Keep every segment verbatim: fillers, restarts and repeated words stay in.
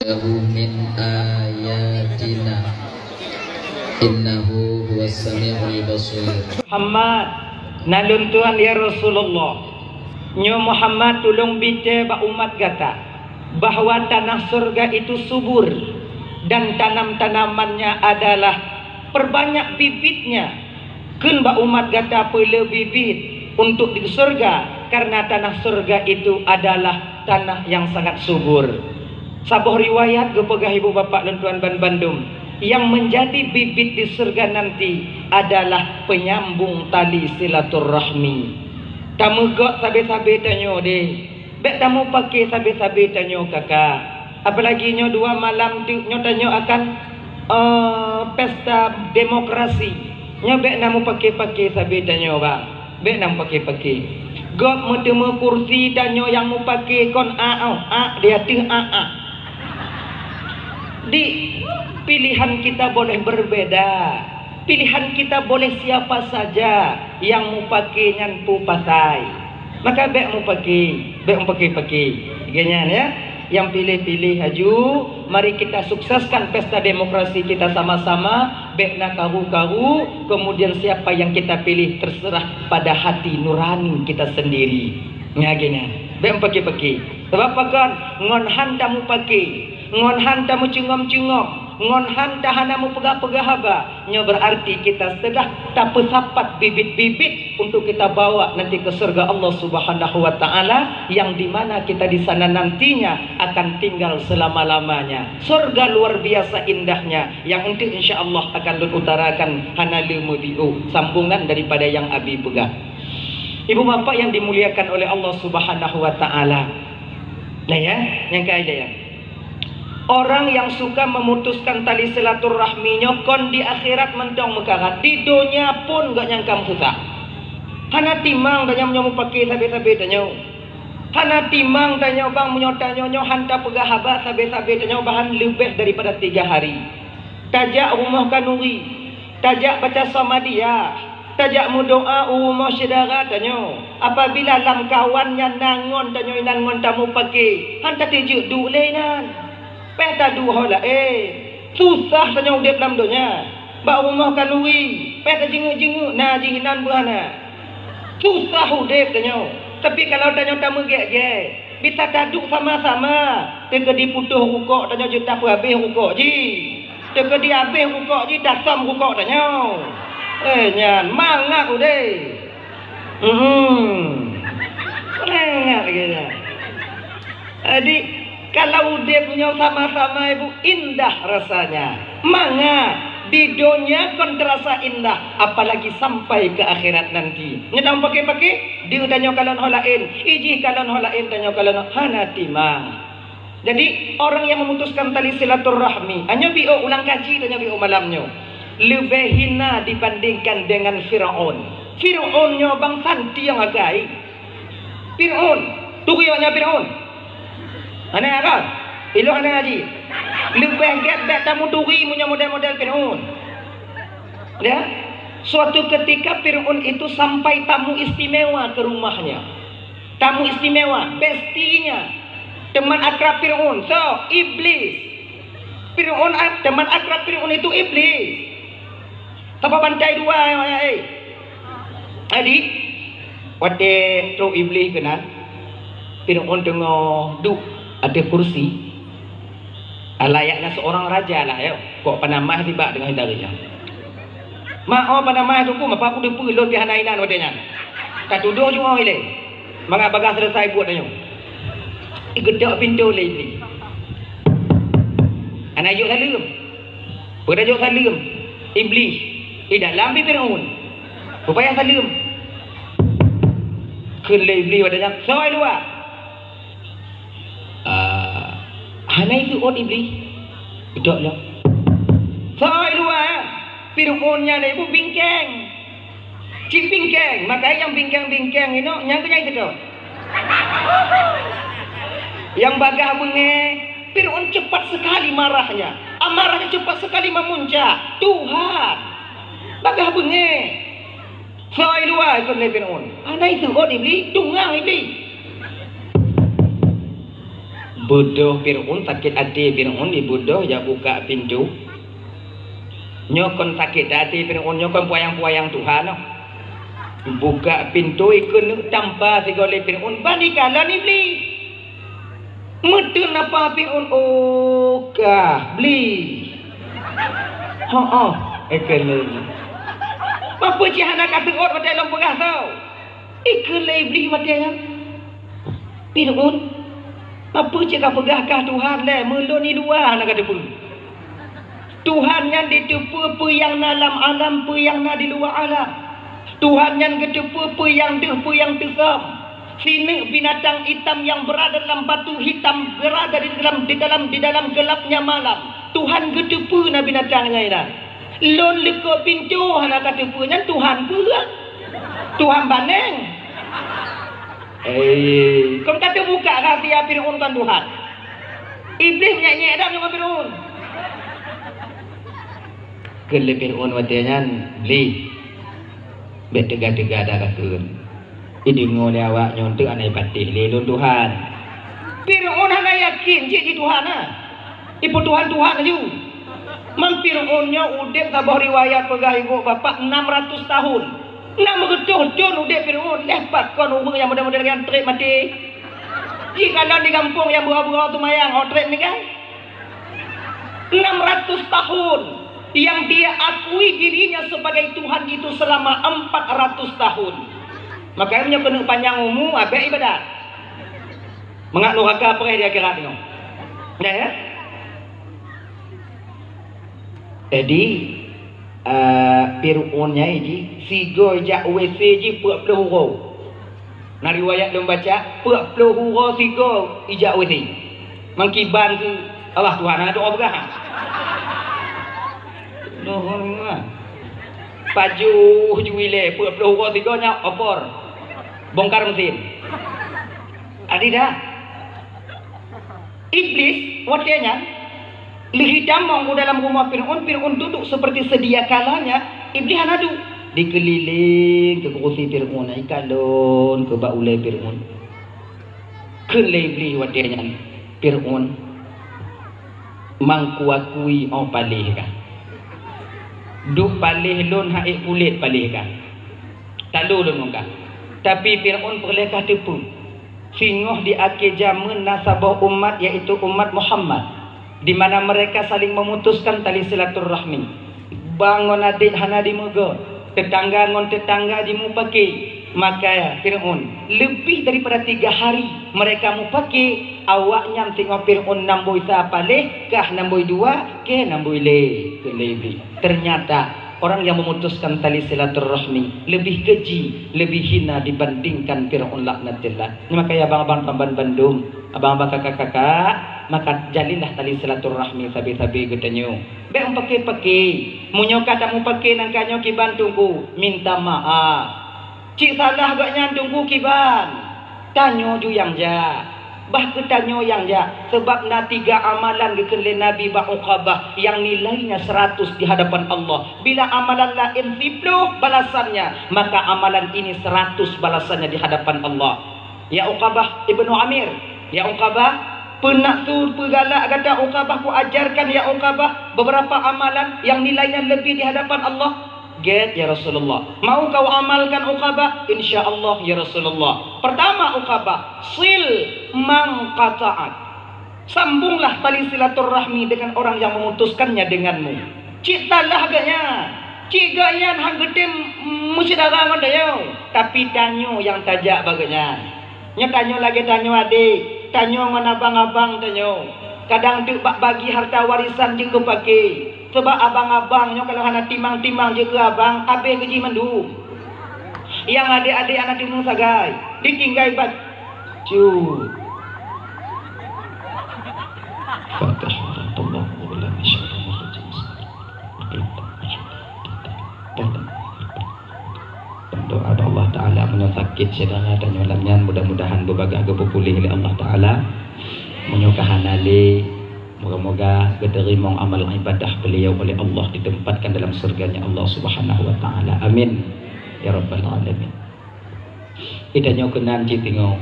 Lahu min ayatina, innahu huwas samiul basir. Muhammad, na lôn tuan ya Rasulullah. Nyoe Muhammad, tulông bite bak umat gata bahwa tanah surga itu subur dan tanam-tanamannya adalah perbanyak bibitnya. Kheun bak umat gata peuleueh bibit untuk di surga, karena tanah surga itu adalah tanah yang sangat subur. Saboh riwayat geupeugah ibu bapak lôn tuan ban bandum, yang menjadi bibit di surga nanti adalah penyambung tali silaturahmi. Tameugok sabe-sabe tanyoe deh. Bèk tamupake sabe-sabe tanyoe kaka. Apalagi nyoe dua malam teuk nyoe tanyoe akan, eh, pesta demokrasi. Nyoe bèk na mupake-pake sabe tanyoe, bang. Bèk na mupake-pake. Gob meuteumé kursi tanyoe nyang mupake kon a, oh, a, di ateueh a, a. Di, pilihan kita boleh berbeda. Pilihan kita boleh siapa saja, nyang mupake nyan peue pasai. Maka bèk mupake, bèk mupake-pake. Lagèe nyan ya. Nyang piléh-piléh aju, mari kita sukseskan pesta demokrasi kita sama-sama, bèk na karu-karu, kemudian siapa yang kita pilih terserah pada hati nurani kita sendiri. Nyan lagèe nyan. Bèk mupake-pake. Sabab pakon? Ngon han tamupake, ngon han tameucungom-cungom, ngon han tahana meupeugah-peugah haba, nyoe berarti kita sudah tapeusapat bibit-bibit untuk kita bawa nanti ke surga Allah Subhanahu wa Ta'ala, yang di mana kita di sana nantinya akan tinggal selama-lamanya. Surga luar biasa indahnya, yang enteuk insya Allah akan lôn utarakan hana lé meubiôh, sambungan daripada yang Abi peugah. Ibu bapak yang dimuliakan oleh Allah Subhanahu wa Ta'ala. Nah ya, nyang kaya ya. Orang yang suka memutuskan tali silaturahmi nyoe kon di akhirat mantong meukarat, di donya pun gobnyan ka meususah. Hana timang tanyoe meunyoe mupake sabe-sabe tanyoe. Hana timang tanyoe bang meunyoe tanyoe nyoe han tapeugah haba sabe-sabe tanyoe bahkan leubeh daripada tiga hari. Tajak rumoh khanuri, tajak baca Samadiyah, tajak meudoa u rumoh syedara tanyoe. Apabila lamkawan nyan na ngon tanyoe inan ngon tamupake, han tateujeuet duek lé inan. Payah taduek ho laén. Susah tanyoe udeb lam donya. Bak rumoh khanuri, payah tajeungeuk-jeungeuk na jih inan beuh hana. Susah udeb tanyoe. Tapi kalau tanyoe tameugét-gét, bisa taduek sama-sama. Teukeudi putôh rukok tanyoe jeuet tapeuhabéh rukok jih. Teukeudi habéh rukok jih, tasöm rukok tanyoe. Eh, nyan mangat udeb. Hmm. Mangat lagèe nyan. Jadi, kalau udeb nyoe sama-sama, Ibu, indah rasanya. Mangat di donya kon terasa indah, apalagi sampai ke akhirat nanti. Nyoe tamupake-pake, di tanyoe kalon ho laén, ijih kalon ho laén, tanyoe kalon ho, hana timang. Jadi, orang yang memutuskan tali silaturahmi, nyoe biôh ulang kaji tanyoe biôh malam nyoe, leubeh hina dibandingkan dengan Firaun. Firaun nyoe bangsa tiang akai. Firaun, turi awak nyan Firaun. Hana kan? Ilok hana haji. Leubeh gét bèk tamuturi meunyoe model-model Firaun. Ya. Suatu ketika Firaun itu sampai tamu istimewa ke rumahnya. Tamu istimewa, bestinya, teman akrab Firaun, so, iblis. Firaun, teman akrab Firaun itu iblis. Sapa bantai dua, eh? Jadi, watèe trok iblis keunan, Firaun teungoh duek ateueh kursi. Alayaknya seorang raja lah, ya. Kok panamah tiba dengan dari nyan. Mak, oh, panamah tu pun, apa aku depu lôn pih hana inan watèe nyan. Ka tudoh ju oh ilèe. Mangat bagah selesai buet tanyoe. Igedok pintoe lé iblis. Hana jok saleuem. Peue jok saleuem? Iblis. Di dalam pih Firaun. Peue payah saleuem. Kheun lé iblis watèe nyan, "Soe luwa?" Ah, hana ikeuôt iblis. Beutôi lom. Soe luwa, Firaun nyan ibu bingkeng. Cit bingkeng, maka nyang bingkeng-bingkeng inoe nyang keunyai teuka. Yang bagah beungèh, Firaun cepat sekali marahnya. Amarahnya cepat sekali memuncak. Tuhan, bagah beungèh. Soe luwa ikôt lé Firaun. Hana ikôt iblis, tungang iblis. Beudôh Fir'aun, sakét até Fir'aun, ibeudôh jak bukak pintoe. Nyoe kon sakét até Fir'aun, nyoe kon peuyang-peuyang Tuhan nyoe. Bukak pintoe, ikeuneuk tampa sigoe lé Fir'aun, ban ikalon Iblih. Meuteun apa Fir'aun, "Oh, kah, Blih." "Heueh, ikheun lé." "Peue cit hana ka teuôt watée lôn peugah soe?" Ikheun lé Iblih watée nyan, "Fir'aun, peue cit ka peugah kah Tuhan lé, meulôn di luwa hana ka teupeue?" Tuhan nyan jiteupeue peue nyang na lam alam, peue nyang na di luwa alam. Tuhan nyan geuteupeue peue nyang deuh, peue nyang teusöm. Sineuk binatang itam nyang beurada dalam batu hitam, beurada di dalam, di dalam, di dalam gelapnya malam. Tuhan geuteupeue na binatang nyan inan. Lôn likot pintoe hana ka teupeue, nyan Tuhan peue? Tuhan baneng. Eh, kon ka teubuka rahsia Fir'aun kon Tuhan. Iblih nyek-nyek dak ngon Fir'aun. Kheun lé Fir'aun watée nyan, "Blih, bék teuga-teuga dah kakheun. Ideungoe lé awaknyoe teuk hana ipatéh lé lôn Tuhan." Fir'aun hana yakin cit jih Tuhan na. Ipeutuhan-tuhan laju. Man Fir'aun nyoe udeb saboh riwayat peugah ibu bapak enam ratus tahun. Enam reutôh thon udeb Fir'aun, leh pakon ureuëng nyang model-model nyan treb maté. Jikalon di gampông nyang beuo-beuo seumayang, oh, treb ninggai. Enam ratus tahun yang dia akui dirinya sebagai Tuhan itu selama empat ratus tahun. Makanya meunyoe keuneuk panyang umu, abék ibadat. Mangat nuraka preh di akhirat nyoe. Ya, ya? Jadi, eh, Fir'aun nyan jih, sigoe jak W C jih peuet ploh uroe. Na riwayat lôn baca, peuet ploh uroe sigoe ijak W C. Mangkiban keu Allah Tuhan, hana doa peugah. Doa peugah. Pajoh ju ilée, peuet ploh uroe sigoe nyan opor. Bongkar mesin. Adi dah. Iblis watée nyan lheueh tamong u dalam rumoh Fir'aun, Fir'aun duduk seperti sedia kalanya, Iblis hana duek. Dikeulileng keu kurusi Fir'aun, ikalon keu bak ulée Fir'aun. Kheun lé Iblis watée nyan, "Fir'aun, mang kuakui oh paléh kah. Duek paléh lôn, ha'ék kulét paléh kah. Talo lôn ngon kah. Tapi Fir'aun peureulée kah teupeue, singoh di akhé jameun na saboh umat, yaitu umat Muhammad, di mana mereka saling memutuskan tali silaturahmi. Ba ngon adék hana jimeugot, teutangga ngon teutangga jimupake. Maka Fir'aun, leubeh daripada tiga hari mereka mupake, awaknyan singoh Fir'aun namboi sa paléh, kah namboi dua, kah namboi lé," kheun lé Iblis. Ternyata orang yang memutuskan tali silaturahmi lebih keji, lebih hina dibandingkan Fir'aun laknatillah. Nyoe maka ya abang-abang ban-, bandum, abang-abang kakak-kakak, maka jalinlah tali silaturahmi sabe-sabe geutanyoe. Bék mupake-pake. Meunyoe ka tamupake nangka nyoe kiban Teungku, minta maaf. Cit salah gobnyan Teungku kiban. Tanyoe ju nyang jak. Bah keu tanyoe nyang jak, sabab na tiga amalan geukheun lé Nabi bak Uqabah nyang nilainya seratus di hadapan Allah. Bila amalan laén siploh balasannya, maka amalan ini seratus balasannya di hadapan Allah. Ya Uqabah ibnu Amir, ya Uqabah, peue nak su peugalak gata Uqabah, kuajarkan ya Uqabah beberapa amalan nyang nilainya leubeh di hadapan Allah. Gét, ya Rasulullah. Mau kau amalkan, Uqabah? Insya Allah, ya Rasulullah. Pertama, Uqabah, sil man qata'ak. Sambunglah tali silaturahmi dengan orang yang memutuskannya denganmu. Cit salah gobnyan. Cit gobnyan han geutem meusyedara ngon tanyoe. Tapi tanyoe nyang tajak bak gobnyan. Nyoe tanyoe lagée tanyoe adék, tanyoe ngon abang-abang tanyoe. Kadang teuk bak bagi harta warisan jeuet geupake. Sabab abang-abang nyoe kalau hana timang-timang jeuet keu abang, abéh keu jih mandum. Nyang adék-adék hana teumeusagai, ditinggai bacut. Fatihah. Doa bak Allah Taala, meunyoe sakét syedara tanyoe lam nyan, mudah-mudahan beubagaih geupeupuléh lé Allah Taala. Meunyoe ka hana lé, moga-moga geuteurimong amal ibadah beliau oleh Allah, ditempatkan dalam surganya Allah Subhanahu wa Taala. Amin ya rabbal alamin. Ih, tanyoe keunan cit teungoh.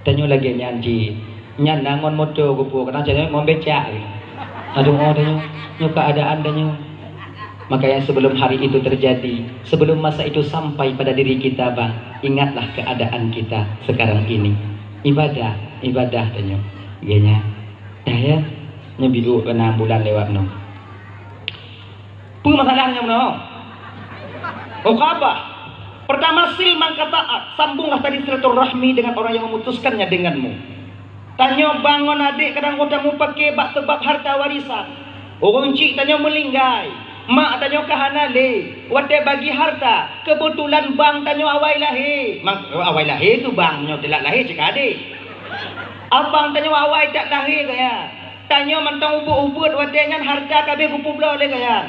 Tanyoe lagée nyan cit. Nyan na ngon moto geupuwoe, kadang cit ngon becak lagi. Aduh, oh, tanyoe, nyoe keadaan tanyoe. Makanya sebelum hari itu terjadi, sebelum masa itu sampai pada diri kita, bang, ingatlah keadaan kita sekarang ini. Ibadah, ibadah tanyoe. Geunya. Dah ya, nyoe biduek keu nam bulan lewat nyoe. Peue masalah nyang meunoe? Oh, kaba. Pertama, sil man qata'ak, sambunglah tali silaturahmi dengan orang yang memutuskannya denganmu. Tanyoe bang ngon adék kadang-kadang mupake bak sabab harta warisan. Ureueng chik tanyoe meulinggai, mak tanyoe ka hana lé. Watée bagi harta, keubeutulan bang tanyoe awai lahé. Mang, awai lahé keu bang nyoe teulat lahé cit ka adék. Abang tanyoe awai that lahé gaya. Tanyoe mantong ubeuet-ubeuet watée nyan harta ka abéh geupubloe lé gaya.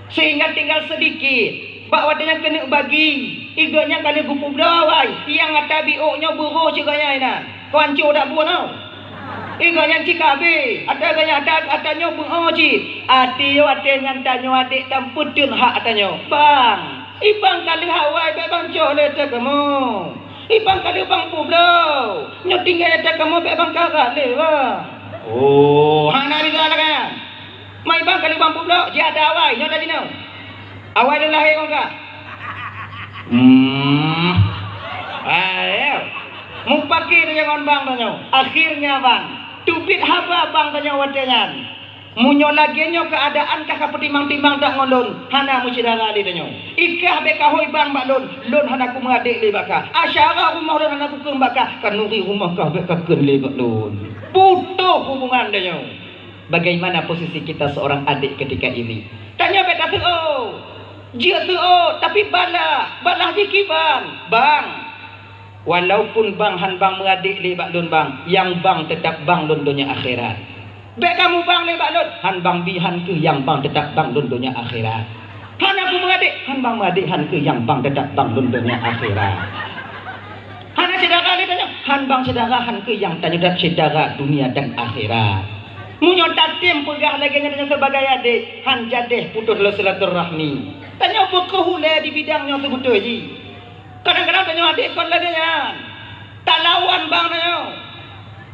Sehingga tinggal sedikit. Bak watée nyan keuneuk bagi, igo nyan ka lheueh geupubloe awai, nyang ata biôk nyoe beurôh sigoe nyan inan. Keuanco dak bunoe. Igo nyan cit ka abéh, ata igo nyan ata, ata nyoe beu'oh cit. Até watée nyan tanyoe adék tampeuteun hak ata nyoe. Bang, ibang ka lheueh awai, bék bang cok lé ata kamoe. Ibang ka lheueh bang publoe, nyoe tinggai ata kamoe bék bang karat lé, bang. Oh, hana bisa lagée nyan. Mai bang ka lheueh bang publoe, jiada awai, nyoe dah jinoe. Awai lôn lahé ngon kah? Hmm. Ayo. Mupake tanyoe ngon bang tanyoe. Akhirnya bang, teubiet haba bang tanyoe watée nyan. Meunyoe lagée nyoe keuadaan kah ka peutimang-timang that ngon lôn, hana meusyedara lé tanyoe. Ikah bék kahôi bang bak lôn, lôn hana kumeuadék lé bak kah. Asyara rumoh lôn hana kukheun bak kah, khanuri rumoh kah bék kakheun lé bak lôn. Putoh hubungan tanyoe. Bagaimana posisi kita seorang adik ketika ini? Tanyoe bék taseuôt. Jeuet seuôt, tapi balah, balah jih kiban. Bang, walaupun bang han bang meuadék lé bak lôn bang, nyang bang teutap bang lôn donya akhirat. Bék kamu bang lé bak lôn, han bang bi han keuh nyang bang teutap bang lôn donya akhirat. Hana ku meuadék, han bang meuadék han keuh nyang bang teutap bang lôn donya akhirat. Hana syedara lé tanyoe, han bang syedara han keuh nyang tanyoe dat syedara dunia dan akhirat. Meunyoe tatem peugah lagée nyan tanyoe sibagai adék, han jadéh putoh lé silaturahmi. Tanyoe beukoh ulée di bidang nyoe seubeutôi jih. Kadang-kadang tanyoe adék kon lagée nyan. Talawan bang tanyoe.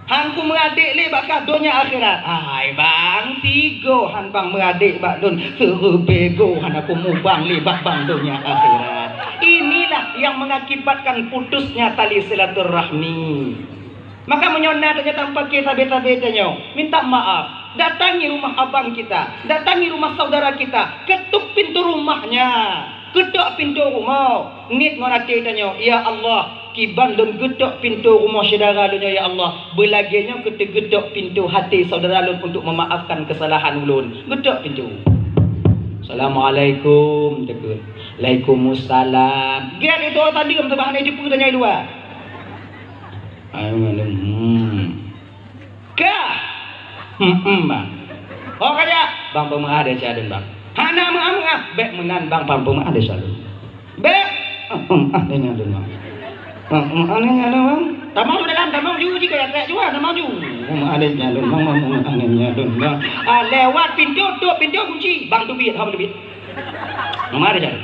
Han ku meuadék lé bak kah donya akhirat. Hai bang, sigoe han bang meuadék bak lôn, seureubée goe hana ku mubang lé bak bang donya akhirat. Inilah yang mengakibatkan putusnya tali silaturahmi. Maka meunyoe na tanyoe tampake sabe-sabe tanyoe, minta maaf. Datangi rumah abang kita, datangi rumah saudara kita, ketuk pintu rumahnya, geutok pintu rumoh, niet ngon até tanyoe, "Ya Allah, kiban lôn geutok pintu rumoh syedara lôn nyoe, ya Allah, beulagée nyoe keuteugeutok pintu até saudara lôn untuk memaafkan kesalahan ulôn." Geutok pintu. "Assalamualaikum," teukheun. "Waalaikumsalam." Gét itu tadi, sabab hana jeuet peue tanyoe di luwa. Ayo, hmm. Ka? Hmm, hmm, bang. Oh, ka jak? Bang peumeu'ah desya lôn, bang. Hana meu'ah-meu'ah. Bék meunan, bang, bang peumeu'ah desya lôn. Bék. Hmm, hmm, ah, desya lôn, bang. Hmm, hmm, ah, desya lôn, bang. Tamong dalam, tamong ju jih ka jak jua, tamong ju. Peumeu'ah desya lôn, bang, bang, peumeu'ah desya lôn, bang. Ah, lewat pintu, tutup pintu, kunci. Bang teubiet, hom teubiet. Mari, Jan.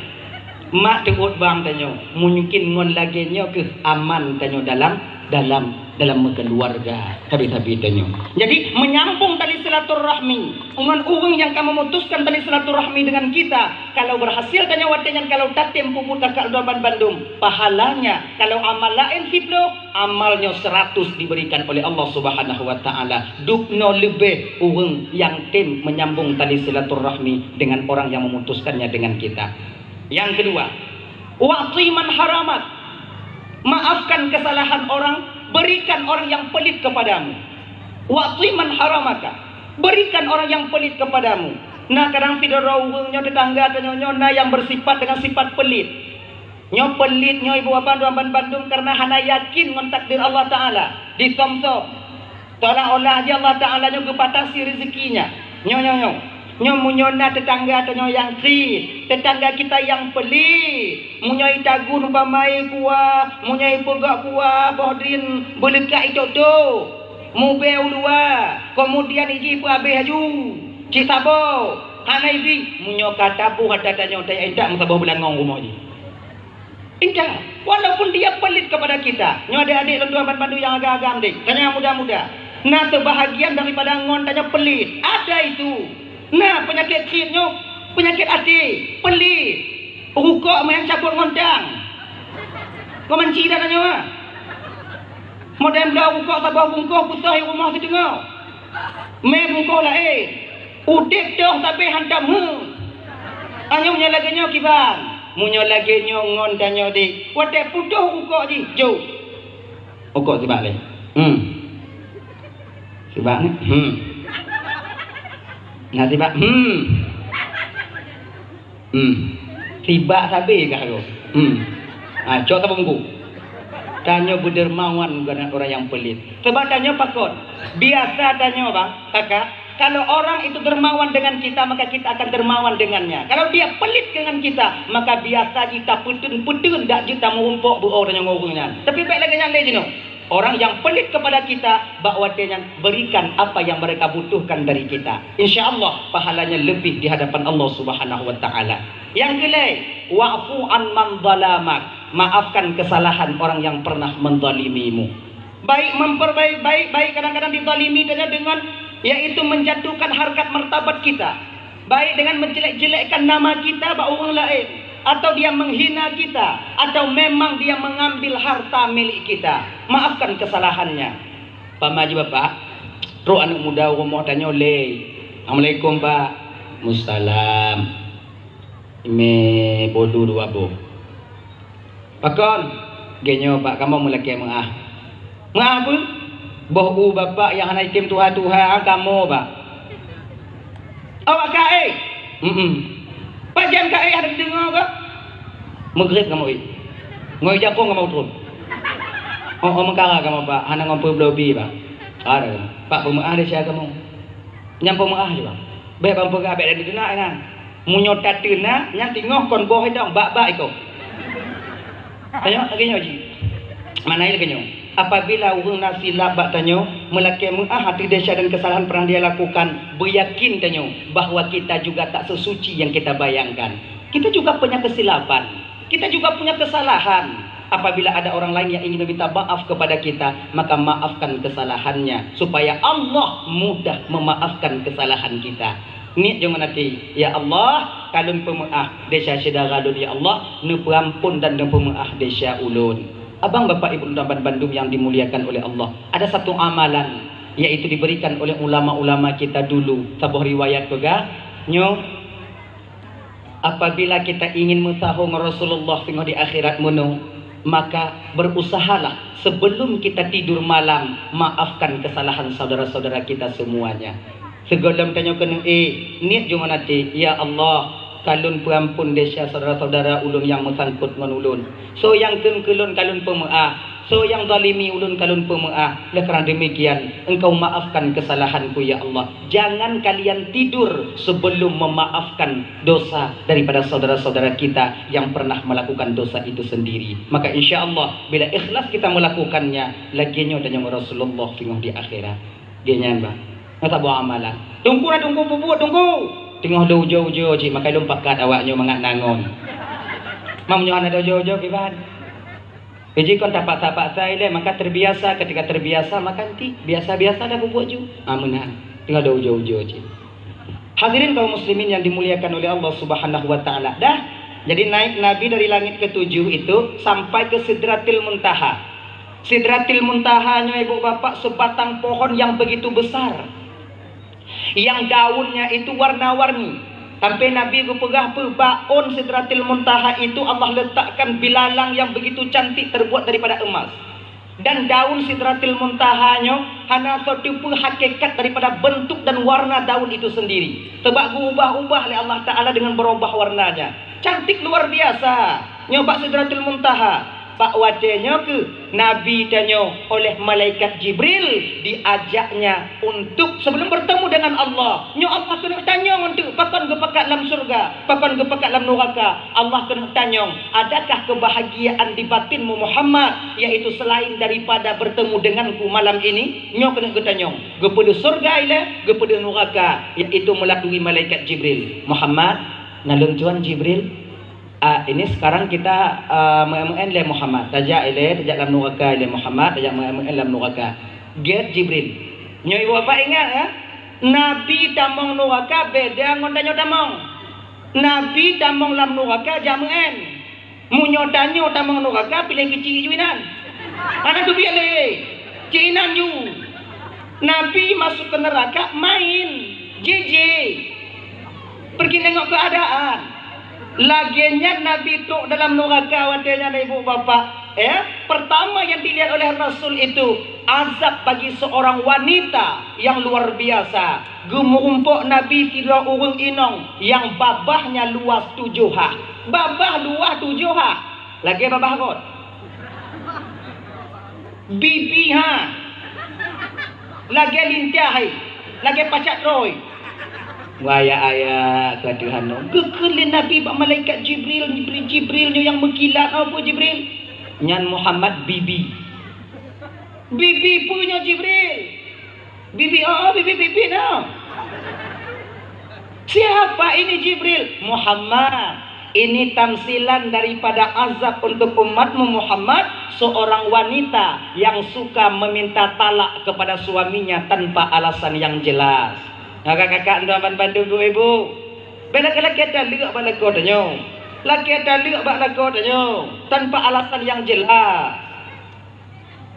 Mak teuôt bang tanyoe, mungkin ngon lagée nyoe keuh aman tanyoe dalam, dalam, dalam meukeuluwarga, sabe-sabe tanyoe. Jadi, menyambung tali silaturahmi, ngon ureuëng nyang ka memutuskan tali silaturahmi dengan kita, kalau berhasil tanyoe watée nyan, kalau tatem peubuet kakak lôn ban bandum, pahalanya, kalau amal laén siploh, amal nyoe seratus diberikan oleh Allah Subhanahu wa Ta'ala. Dubnoe leubeh ureuëng nyang tem menyambung tali silaturahmi dengan orang yang memutuskannya dengan kita. Yang kedua, wa'ti man haramak. Maafkan kesalahan orang, berikan orang yang pelit kepadamu. Wa'ti man haramaka. Berikan orang yang pelit kepadamu. Nah, kadang sidroe ureuëng nyoe, tetangga tanyoe nyoe na yang bersifat dengan sifat pelit. Nyoe pelit nyoe ibu bapa tuan ban bandum kareuna hana yakin ngon takdir Allah Taala. Disom-som. Seolah-olah aja Allah Taala nyoe geubatasi rezekinya. Nyoe, nyoe, nyoe. Nyoe meunyoe na tetangga tanyoe nyang kriet, tetangga kita nyang pelit. Meunyoe itagun umpama kuah, meunyoe ipeugok kuah boh drin beuleukat itôk-tôk. Mubée u luwa, kemudian iji peuhabéh aju. Cit saboh, hana ibi, meunyoe ka taboh ata tanyoe tajak intat meusaboh beulangong rumoh jih. Intat, walaupun dia pelit kepada kita. Nyoe adik-adik lôn tuan ban bandum nyang agam-agam deh, tanyoe nyang muda-muda. Na seubahagian daripada ngon tanyoe pelit. Ada itu. Na peunyakét kriet nyoe, peunyakét até, pelit. Rukok meunan cabot ngon dang. Kau manci dah tanyoe, ah. Modern bloe rukok saboh bungkôh putôh i rumoh siteungoh. Mé bungkôh laén. Udeb toh tapi hantom, hmm. Anyong nyoe lagée nyoe kiban. Meunyoe lagée nyoe ngon tanyoe deh. Watée putôh rukok jih, jok. Rukok sibak lé. Hmm. Sibak ni. Hmm. Nah, sibak. Hmm. Hmm. Sibak sabe kah tu? Hmm. Ha, cok tabungku. Tanyoe beudermawan bukan orang yang pelit. Sebab tanyoe pakon. Biasa tanyoe, bang, kakak, kalau orang itu dermawan dengan kita, maka kita akan dermawan dengannya. Kalau dia pelit dengan kita, maka biasa jih tapeuteueng-peuteueng dak jeuet tameurumpok beu tanyoe ngon ureuëng nyan. Tapi baik lagée nyan lé jinoe. Orang yang pelit kepada kita, bak watée nyan berikan apa yang mereka butuhkan dari kita. Insya Allah pahalanya lebih di hadapan Allah Subhanahu wa taala. Yang keulai, wa'fu an man zalamak. Maafkan kesalahan orang yang pernah menzalimimu. Baik memperbaik baik, baik kadang-kadang dizalimi tanyoe dengan, yaitu menjatuhkan harkat martabat kita. Baik dengan menjelek-jelekkan nama kita bak ureuëng laén, atau dia menghina kita, atau memang dia mengambil harta milik kita. Maafkan kesalahannya. Pama jih bapak, trok aneuëk muda u rumoh tanyoe lé. "Assalamualaikum, Pak." "Musalam." Imé bolu dua boh. "Pakon?" "Geuh nyoe bak kamoe meulakée meuáh." "Meuáh peue?" "Boh u bapak nyang hana item tuha-tuha kamoe bak." "Awak ka éh?" "Mm-mm." "Pajan ka éh hana deungoe kah?" "Meugreb kamoe éh. Ngon ijapong kamoe trok." "Oh, oh, meukara kamoe bak, hana ngon peubloe bi bak." "Ada, Pak, peumeuáh desya kamoe." Nyang peumeuáh jih bang. Bék bang peugah bék lé teunak nyan. Meunyoe tateunak, nyan teungoh kon boh idong bak-bak iko. Tanyoe lagée nyoe jih. Makna lagée nyoe. Apabila ureuëng na silap bak tanyoe, meulakée meuáh ateueh desya dan kesalahan pernah dia lakukan, beuyakin tanyoe bahwa kita juga tak sesuci yang kita bayangkan. Kita juga punya kesilapan. Kita juga punya kesalahan. Apabila ada orang lain yang ingin meminta maaf kepada kita, maka maafkan kesalahannya, supaya Allah mudah memaafkan kesalahan kita. Niet jih ngon até, "Ya Allah, ka lôn peumeuáh desya syedara lôn, ya Allah, neupeuampon dan neupeumeuáh desya ulôn." Abang, bapak, ibu, teman-teman bandum yang dimuliakan oleh Allah, ada satu amalan, yaitu diberikan oleh ulama-ulama kita dulu. Saboh riwayat peugah, nyoe, apabila kita ingin meusaho ngon Rasulullah singoh di akhirat meunoe, maka berusahalah sebelum kita tidur malam, maafkan kesalahan saudara-saudara kita semuanya. Sigohlom tanyoe keuneuk éh, niet jih ngon até, "Ya Allah, ka lôn peuampon desya saudara-saudara ulôn nyang meusangkot ngon ulôn. Soe nyang kheun keu lôn ka lôn peumeuáh. Soe nyang zalimi ulôn ka lôn peumeuáh. Lé kareuna demikian, Engkau maafkan kesalahanku, ya Allah." Jangan kalian tidur sebelum memaafkan dosa daripada saudara-saudara kita yang pernah melakukan dosa itu sendiri. Maka insya Allah, bila ikhlas kita melakukannya, lagée nyoe tanyoe ngon Rasulullah singoh di akhirat. Geuh nyan, bah. Nyoe saboh amalan. Teungku na teungku peubuet teungku. Teungoh lé ujoe-ujoe cit makai lôn pakat awak nyoe mangat na ngon. Mam nyoe hana ujoe-ujoe kiban. Jadi kon tapaksa-paksa ilée, maka terbiasa, ketika terbiasa maka nanti biasa-biasa dah peubuet ju. Ah, meunan. Teungoh lé ujoe-ujoe cit. Hadirin kaum muslimin yang dimuliakan oleh Allah Subhanahu wa taala. Dah. Jadi naik Nabi dari langit ketujuh itu sampai ke Sidratil Muntaha. Sidratil Muntaha nyoe ibu bapak sebatang pohon yang begitu besar. Yang daunnya itu warna-warni. Sampai Nabi geupeugah peue, bak ôn Sidratil Muntaha itu Allah letakkan bilalang yang begitu cantik terbuat daripada emas. Dan daun Sidratil Muntaha nyoe hana soe teupeu hakikat daripada bentuk dan warna daun itu sendiri. Sebab geuubah-ubah lé Allah Taala dengan berubah warnanya. Cantik luar biasa. Nyoe bak Sidratil Muntaha. Bak watée nyoe keuh Nabi tanyoe oleh malaikat Jibril diajaknya untuk sebelum bertemu dengan Allah. Nyoe Allah keuneuk tanyong untuk pakon geupakat lam syurga, pakon geupakat lam nuraka. Allah keuneuk tanyong, adakah kebahagiaan di batinmu Muhammad, yaitu selain daripada bertemu denganku malam ini? Nyoe keuneuk geutanyong. Geupeudeuh syurga ilée, geupeudeuh nuraka, yaitu melalui malaikat Jibril. Muhammad, na lôn tuan Jibril. Ah, ini sekarang kita, ah, meu'en-meu'en lé Muhammad. Tajak ilée, tajak lam nuraka ilée Muhammad, tajak meu'en-meu'en lam nuraka. Gét Jibril. Nyoe ibu bapak ingat, ya? Nabi tamong nuraka beda ngon tanyoe tamong. Nabi tamong lam nuraka jak meu'en. Meunyoe tanyoe tamong nuraka, piléh keuchik ju inan. Hana teubiet lé. Cit inan ju. Nabi masuk ke neraka main. Jiji. Pergi tengok keadaan. Lagée nyan Nabi trok dalam nuraka watée nyan, ibu bapak. Ya, pertama yang dilihat oleh Rasul itu azab bagi seorang wanita yang luar biasa. Geumeurumpok Nabi sidroe ureuëng inong nyang babahnya luas tujoh ha. Babah luas tujoh ha. Lagée babah rot. Bibi ha. Lagée lintah hai. Lagée pacak roi. Waya ayat ka Tuhan nyoe. Geukheun lé Nabi bak malaikat Jibril, Jibril, Jibril nyoe nyang meukilat, "Oh, peue Jibril?" "Nyan Muhammad bibi." "Bibi peue nyoe Jibril?" "Bibi, oh, oh, bibi, bibi nyoe." "Siapa ini Jibril?" "Muhammad. Ini tamsilan daripada azab untuk umatmu Muhammad, seorang wanita yang suka meminta talak kepada suaminya tanpa alasan yang jelas." Kakak-kakak, tuan bandum, ibu-ibu. Bela lakée taleuek bak lakoe tanyoe. Lakée taleuek bak lakoe tanyoe tanpa alasan yang jelas.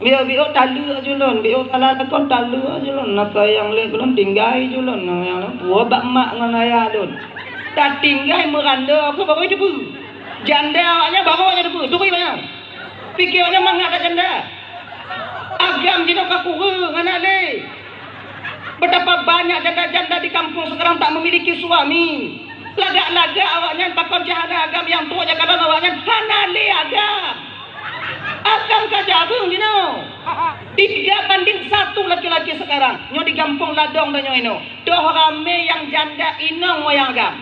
Biôk-biôk taleuek ju lôn, biôk salah lakoe taleuek ju lôn. Na sayang lé keu lôn tinggai ju lôn, na sayang lé buah bak mak ngon ayah lôn. Tatinggai meurandô keu barô teupeue. Janda awaknyan barô nyan teupeue, turi banyak. Pike awaknyan mangat that janda. Agam jinoe ka kureueng, hana lé. Betapa banyak janda-janda di kampung sekarang tak memiliki suami. Lagak-lagak awaknyan pakon cahana agam nyang trok jak kalon awaknyan hana lé agam. Agam ka jareueng jinoe. Tiga banding satu laki-laki sekarang. Nyoe di gampông Ladong tanyoe inoe. Toh ramé nyang janda inong moyang agam.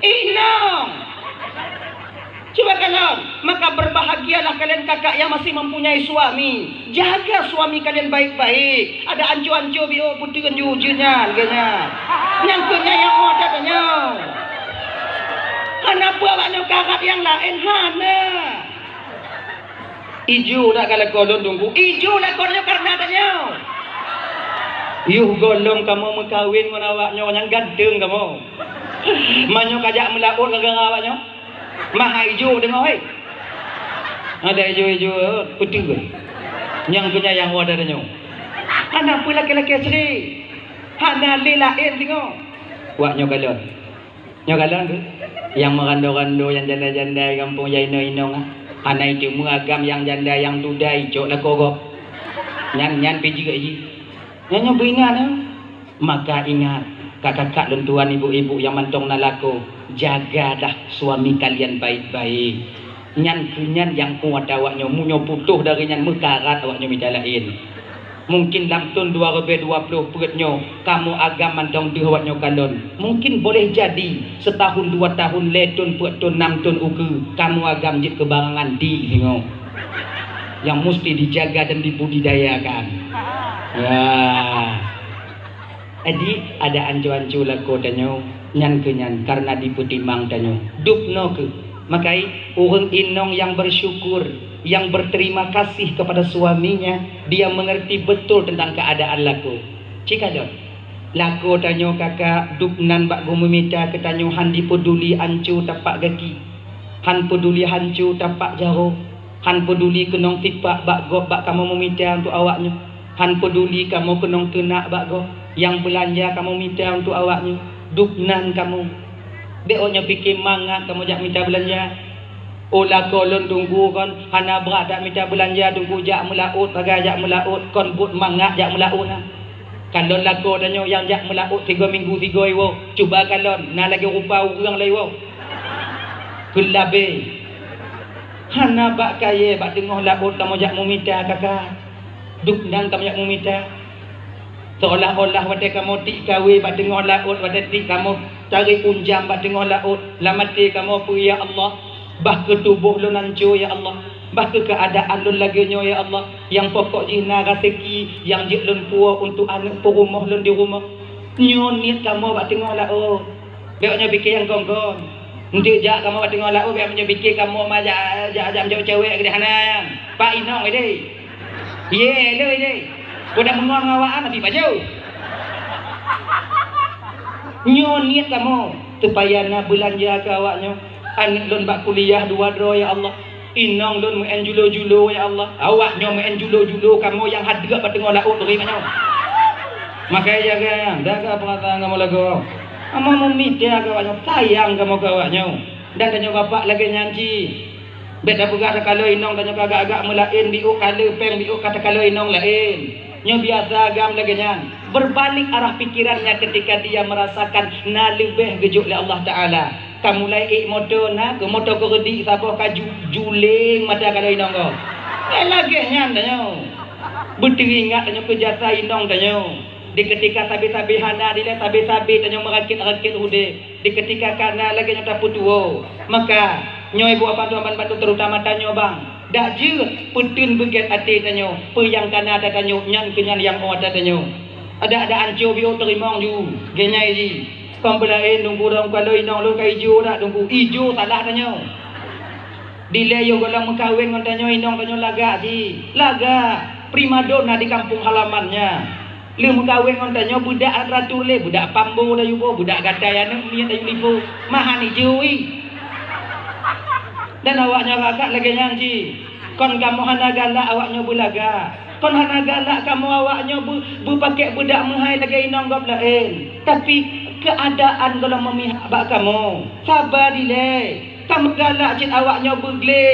Inong! Cuba kalon, maka berbahagialah kalian kakak yang masih mempunyai suami. Jaga suami kalian baik-baik. Ada anco-anco biôk puteuen ju ujeuen nyan, lagée nyan. Nyang keu nyan nyang oh that tanyoe. Hana peue awaknyoe karat nyang laén, hana. Ijo that ka lakoe lôn Teungku. Ijo lakoe nyoe kareuna tanyoe. Yoh gohlom kamoe meukawen ngon awaknyoe nyang ganteng kamoe. Meunyoe kajak meulaôt gara-gara awaknyoe. Maha ijo deungoe, hei. Ada ijo-ijo, putih. Nyang keu nyan nyang oh that tanyoe. Hana peue lakée-lakée asri. Hana lé laén singoh. Awaknyoe kalon. Nyoe kalon tu, nyang meurandô-randô, nyang janda-janda gampông, nyang inong-inong, ah. Hana iteumé agam nyang janda nyang duda icok lakoe gob. Nyan, nyan pih jeuet jih. Nyan, nyan beuingat, ah. Maka ingat, kakak-kakak lôn tuan, ibu-ibu nyang mantong na lakoe, jagalah suami kalian baik-baik. Nyan keu nyan nyang kuat awaknyoe, meunyoe putôh dari nyan meukarat awaknyoe mita laén. Mungkin lam thôn dua ribèe dua ploh peuet nyoe, kamoe agam mantong deuh awaknyoe kalon. Mungkin boleh jadi setahun, dua tahun, lhèe thôn, peuet thôn, nam thôn ukeue, kamoe agam jeuet keu barangan di singoh. Yang mesti dijaga dan dibudidayakan. Ya. Jadi, ada anco-anco lakoe tanyoe, nyan keu nyan, karena dipeutimang tanyoe. Dubnoe kheueh. Makai, ureueng inong yang bersyukur, yang berterima kasih kepada suaminya, dia mengerti betul tentang keadaan lakoe. Cikalon, lakoe tanyoe kakak, dubnan bak geumeumita keu tanyoe han dipeuduli anco tapak gaki, han peuduli hanco tapak jaroe, han peuduli keunong sipak bak gob bak kamoe meumita untuk awaknyoe. Han peuduli kamoe keunong teunak bak gob nyang beulanja kamoe mita untuk awaknyoe, dubnan kamoe. Bék awaknyoe pike mangat kamoe jak mita beulanja. Oh lakoe lôn Teungku kon hana brat dak mita beulanja Teungku, jak meulaôt, sagai jak meulaôt, kon buet mangat jak meulaôt na. Kalon lakoe tanyoe nyang jak meulaôt sigoe minggu sigoe iwoe, cuba kalon na lagèe rupa ureueng lé iwoe. Keulabé. Hana bak kayèe bak teungoh laôt kamoe jak meumita kakak. Dubnan kamoe jak meumita. Seolah-olah watèe kamoe tiek kawé bak teungoh laôt, watèe tiek kamoe tarek unjam bak teungoh laôt, lam até kamoe peue, "Ya Allah, bah keu tuboh lôn hanco, ya Allah. Bah keu keuadaan lôn lagèe nyoe, ya Allah. Nyang pokok jih na raseuki nyang jeuet lôn puwoe untuk aneuk peurumoh lôn di rumoh." Nyoe niet kamoe bak teungoh laôt. Bék nyoe pike nyang kon-kon. Enteuk jak kamoe bak teungoh laôt, bék nyoe pike kamoe ma jak, jak, jak meujok cewek keudéh hana. Pak inong idéh. Yé, lé idéh. Udah meungon ngon awak, tapi baju. Nyoe niet kamoe supaya na beulanja keu awak nyoe. Aneuk lôn bak kuliah dua droe, ya Allah. Inong lôn meu'en julo-julo, ya Allah. Awak nyoe meu'en julo-julo, kamoe nyang hadeuek bak teungoh laôt bri nyoe. Maka jaga, jaga peurasaan kamoe lagoe. Kamoe meumita keu awak nyoe, sayang kamoe keu awak nyoe. Dan tanyoe bapak lagée nyan cit. Bék tapeugah takalon inong tanyoe ka agak-agak meulaén, biôk ka le péng, biôk ka takalon inong laén. Nyoe biasa agam lagée nyan. Berbalik arah pikirannya ketika dia merasakan na leubeh geujok lé Allah Taala. Ka mulai ék moto na, keu moto keu reudik saboh ka ju-, juléng mata kalon inong gob. Eh, lagée nyan tanyoe. Beuteuingat tanyoe keu jasa inong tanyoe. Di ketika sabe-sabe hana dilée, sabe-sabe tanyoe meurakét-rakét udeb. Di ketika kana lagée nyoe tapeutuwo, maka nyoe buah bantuan-bantuan terutama tanyoe bang, dak jeuet peuteun beugét até tanyoe, peue nyang kana tatanyoe nyan keu nyan nyang 'oh tatanyoe. Ada-ada anco biôh teurimong ju, geunyai ji. Kon peulaén Teungku dong kalon inong lôn ka ijo dak Teungku, ijo salah tanyoe. Dilée yoh gohlom meukawen ngon tanyoe inong tanyoe lagak ji, lagak primadona di kampung halaman nyan. Lheueh meukawen ngon tanyoe beudak teratur lé, beudak pambo tayue boh, beudak gatai aneuk miet tayue lipo, mahan ijo wi. Dan awak nyoe kakak lagée nyan cit. Kon kamoe hana galak awak nyoe beulagak. Kon hana galak kamoe awak nyoe beu-, beupakée beudak meuhai lagée inong gob laén. Tapi keuadaan gohlom meumihak bak kamoe. Saba dilée. Kamoe galak cit awak nyoe beuglé.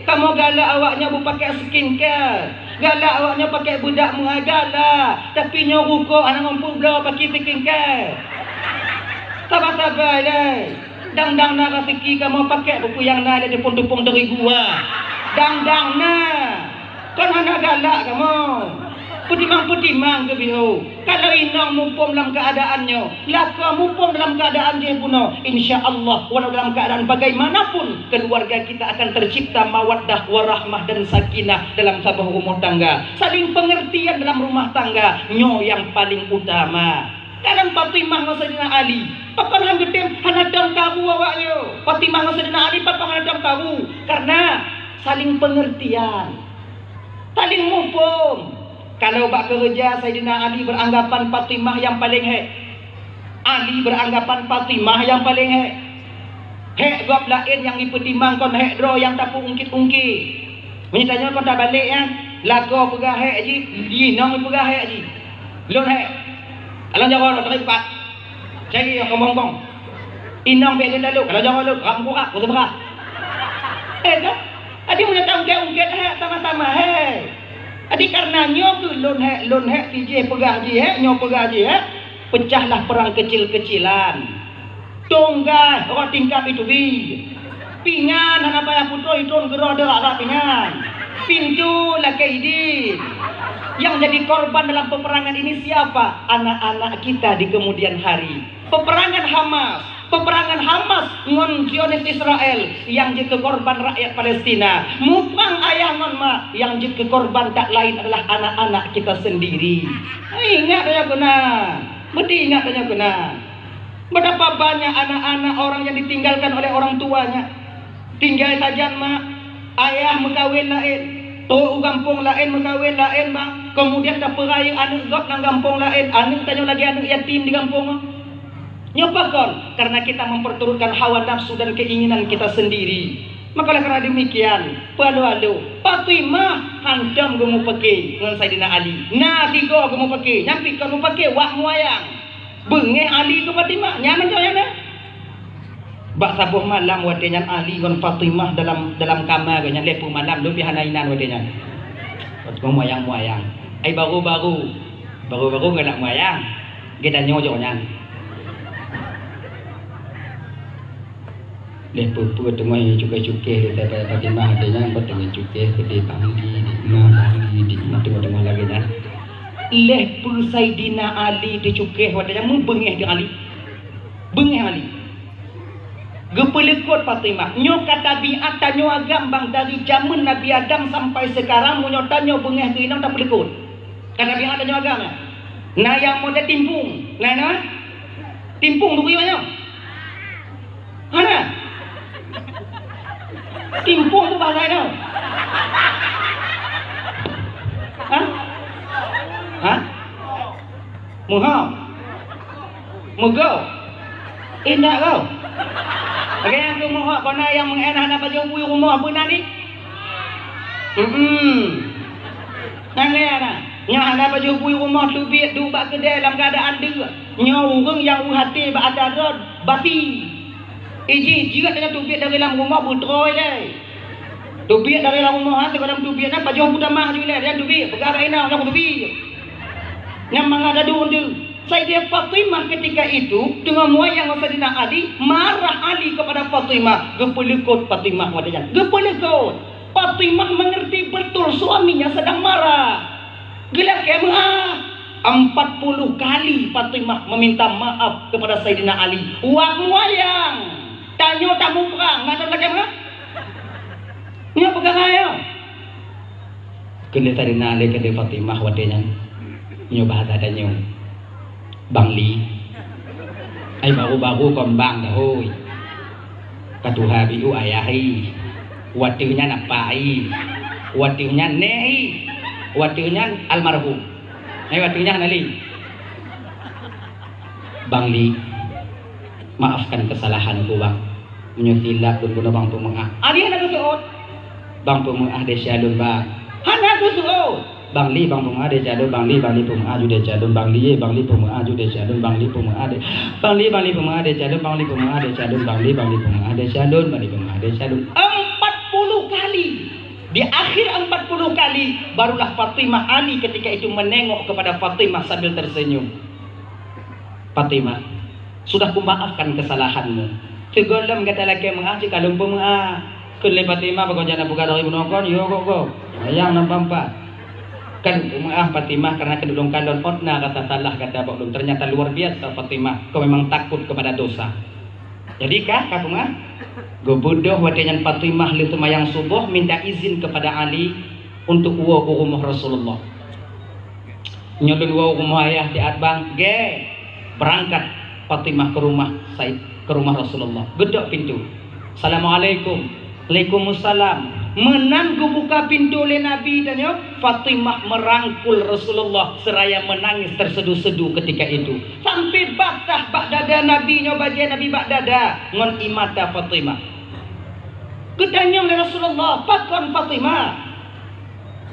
Kamoe galak awak nyoe beupakée skincare. Galak awak nyoe pakée beudak meuhai galak. Tapi nyoe rukok hana ngon peubloe pakée skincare. Saba-saba ilée. Dang-dang na raseuki kamoe pakée buku nyang na ilée tupông-tupông terigu ha. Dang-dang na. Kon hana galak kamoe. Peutimang-peutimang keu biôh. Kalau inong muphom lam keuadaan nyoe, lakoe muphom dalam keuadaan jih bunoe, insya Allah, walau dalam keuadaan bagaimanapun, keluarga kita akan tercipta mawaddah, warahmah, dan sakinah dalam saboh rumoh tangga. Saling pengertian dalam rumah tangga, nyoe nyang paling utama. Kadang Fatimah ngon Saidina Ali, pakon han geutem hana tom karu awak nyoe. Fatimah ngon Saidina Ali pakon hana tom karu? Karena saling pengertian. Saling muphom. Kalau bak keureuja, Saidina Ali beranggapan Fatimah nyang paleng hék. Ali beranggapan Fatimah nyang paleng hék. Hék gob laén nyang jipeutimang kon hék droe nyang tapeuungkét-ungkét. Meunyoe tanyoe kon tabalek nyan, lakoe peugah hék jih, inong peugah hék jih. Lôn hék. Kalon jaroe lôn teurimpat. Cari nyang kong-kong. Inong bék lôn lalu, kalau jaroe lôn, rab meukurak, keu seubeurah. Eh, kan? Jadi, meunyoe taungkét-ungkét, hék, sama-sama, hék. Jadi, karena nyoe keuh lôn hék, lôn hék, si jih peugah jih hék, nyoe peugah jih hék, pecahlah perang kecil-kecilan. Tunggai, rot tingkap itu bi. Pingan hana payah putôh, itôn keudroe deuh rab pingan. Pintoe lakée idin. Yang jadi korban dalam peperangan ini siapa? Anak-anak kita di kemudian hari. Peperangan Hamas, peperangan Hamas ngon Zionis Israel yang jeuet keu korban rakyat Palestina. Muprang ayah ngon mak, yang jeuet keu korban tak lain adalah anak-anak kita sendiri. Ingat tanyoe keunan, meusti ingat tanyoe keunan. Betapa banyak anak-anak orang yang ditinggalkan oleh orang tuanya. Tinggai sajan mak, ayah meukawen laén, trok u gampông laén meukawen laén bang, kemudian tapeurayeuk aneuk gob lam gampông laén, aneuk tanyoe lagée aneuk yatim di gampông. Nyoe pakon? Karena kita memperturutkan hawa nafsu dan keinginan kita sendiri. Maka oleh karena demikian, peualu-alu, Fatimah hantom geumupeuke ngon Saidina Ali. Na tigo geumupeuke, nyan pih kon mupeuke wak muayang. Beungéh Ali keu Fatimah, nyan mantong nyan na. Bak saboh malam watée nyan Ali ngon Fatimah dalam, dalam kama geuh nyan, lhée peuet malam, lôn pih hana inan watée nyan. Watée muayang-muayang. Ai baru-baru, baru-baru galak muayang. Geutanyoe jok nyan. Lheueh peue-peue teungoh cukéh-cukéh lé Fatimah watée nyan, bak teungoh cukéh, geude banggi, di ma banggi, di ma teungoh-teungoh lagée nyan. Lheueh peue Saidina Ali teucukéh watée nyan, meubeungéh di Ali. Beungéh Ali. Geupeuleukot Fatimah. Nyoe ka tabiat tanyoe agam bang dari jameun Nabi Adam sampai sekarang, meunyoe tanyoe beungéh keu inong tapeuleukot. Ka tabiat tanyoe agam nyan. Na nyang model timpung. Na, na? Timpung bukui nyoe. Hana. Timpung tu bahasa inong. Ha? Ha? Meuhom. Meugoe. Indak goe. Lagèe nyang keu meuhom, kona nyang meu'en hana pajoh bui rumoh beuna ni. Hmm. Nyang lhèe na. Nyoe hana pajoh bui rumoh, teubiet duek bak keudè lam keuadaan deuk. Nyoe ureueng nyang u até bak ata droe bati. Iji jeuet nyoe teubiet dari lam rumoh beutroe lé. Teubiet dari lam rumoh, ha, sigohlom teubiet nyan pajoh buta mah ju ilèe, dan teubiet, peugah bak inong, "Nyoe teubiet." Nyan mangat adu undue. Saidina Fatimah ketika itu teungoh meuyang ngon Saidina Ali, marah Ali kepada Fatimah, geupeuleukot Fatimah watèe nyan. Geupeuleukot. Fatimah mengerti betul suaminya sedang marah. Geulakèe meu'ah. Empat puluh kali Fatimah meminta maaf kepada Saidina Ali. Wak meuyang. Tanyoe tamuprang, na lôn lakèe meu'ah? Nyoe peugah nyoe. Keuneuk tadi na lé keudeh Fatimah watèe nyan. Nyoe bahasa tanyoe. Bang Li. Ai baru-baru kon bang dah, hôi. Ka tuha biu ayah i. Watèe nyan apa i. Watèe nyan nèk i. Watèe nyan almarhum. Ai watèe nyan Ali. Bang Li. Maafkan kesalahanku, Bang. Meunyoe silap lôn bunoe Bang peumeu'ah. Ali hana geuseuôt. Bang peumeu'ah desya lôn, Bang. Hana geuseuôt. Bang Li, Bang peumeu'ah desya lôn, Bang Li, Bang Li peumeu'ah ju desya lôn, Bang Li, Bang Li peumeu'ah ju desya lôn, Bang Li peumeu'ah de-, Bang Li, Bang Li peumeu'ah desya lôn, Bang Li peumeu'ah desya lôn, Bang Li, Bang Li peumeu'ah desya lôn, Bang Li peumeu'ah desya lôn. Empat puluh kali. Di akhir empat puluh kali, barulah Fatimah, Ali ketika itu menengok kepada Fatimah sambil tersenyum. Fatimah, sudah kumaafkan kesalahanmu. Sigohlom gata lakèe meu'ah, cit ka lôn peumeu'ah. Kheun lé Fatimah, "Pakon jak na peugah lagèe bunoe kon, yo gob-gob. Nyang nampak-nampak. Ka lôn peumeu'ah Fatimah, karena keuneuk lôn kalon ôt na rasa salah gata bak lôn." Ternyata luar biasa Fatimah, kau memang takut kepada dosa. Jadi ka, ka peumeu'ah? Geubeudôh watèe nyan Fatimah lheueh seumayang suboh minta izin kepada Ali untuk woe u rumoh Rasulullah. Nyoe lôn woe u rumoh ayah siat bang, gèt. Beurangkat Fatimah keu rumoh Said, keu rumoh Rasulullah. Geutok pintoe. "Assalamualaikum." "Waalaikumsalam." Meunan geubuka pintoe lé Nabi tanyoe, Fatimah meurangkul Rasulullah seuraya meunangis tersedu-sedu ketika itu. Sampai basah bak dada Nabi nyoe, bajèe Nabi bak dada ngon ie mata Fatimah. Geutanyong lé Rasulullah, "Pakon Fatimah?"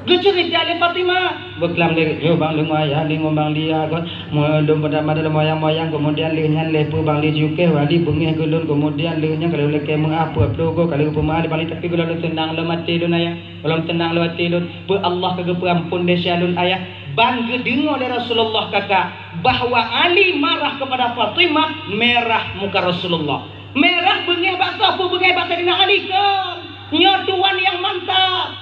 Geuceurita lé Fatimah. Beuklam lé, "Yo bang, lôn ayah lé ngon bang Li kon. Lôn pada mata lôn moyang-moyang, keumudian lheueh nyan lheueh peue bang Li jukèh wali beungèh keu lôn, keumudian lheueh nyan ka lôn lakèe meu'ah peuet ploh goe, ka lôn peumeu'ah lé bang Li, tapi gohlom lôn seunang lom até lôn ayah. Gohlom seunang lom até lôn. Peue Allah ka geupeuamphon desya lôn ayah." Ban geudeungoe lé Rasulullah kakak bahwa Ali marah kepada Fatimah, merah muka Rasulullah. Merah beungèh bak soe? Peue beungèh bak Saidina Ali kon? Nyoe tuan nyang mantap.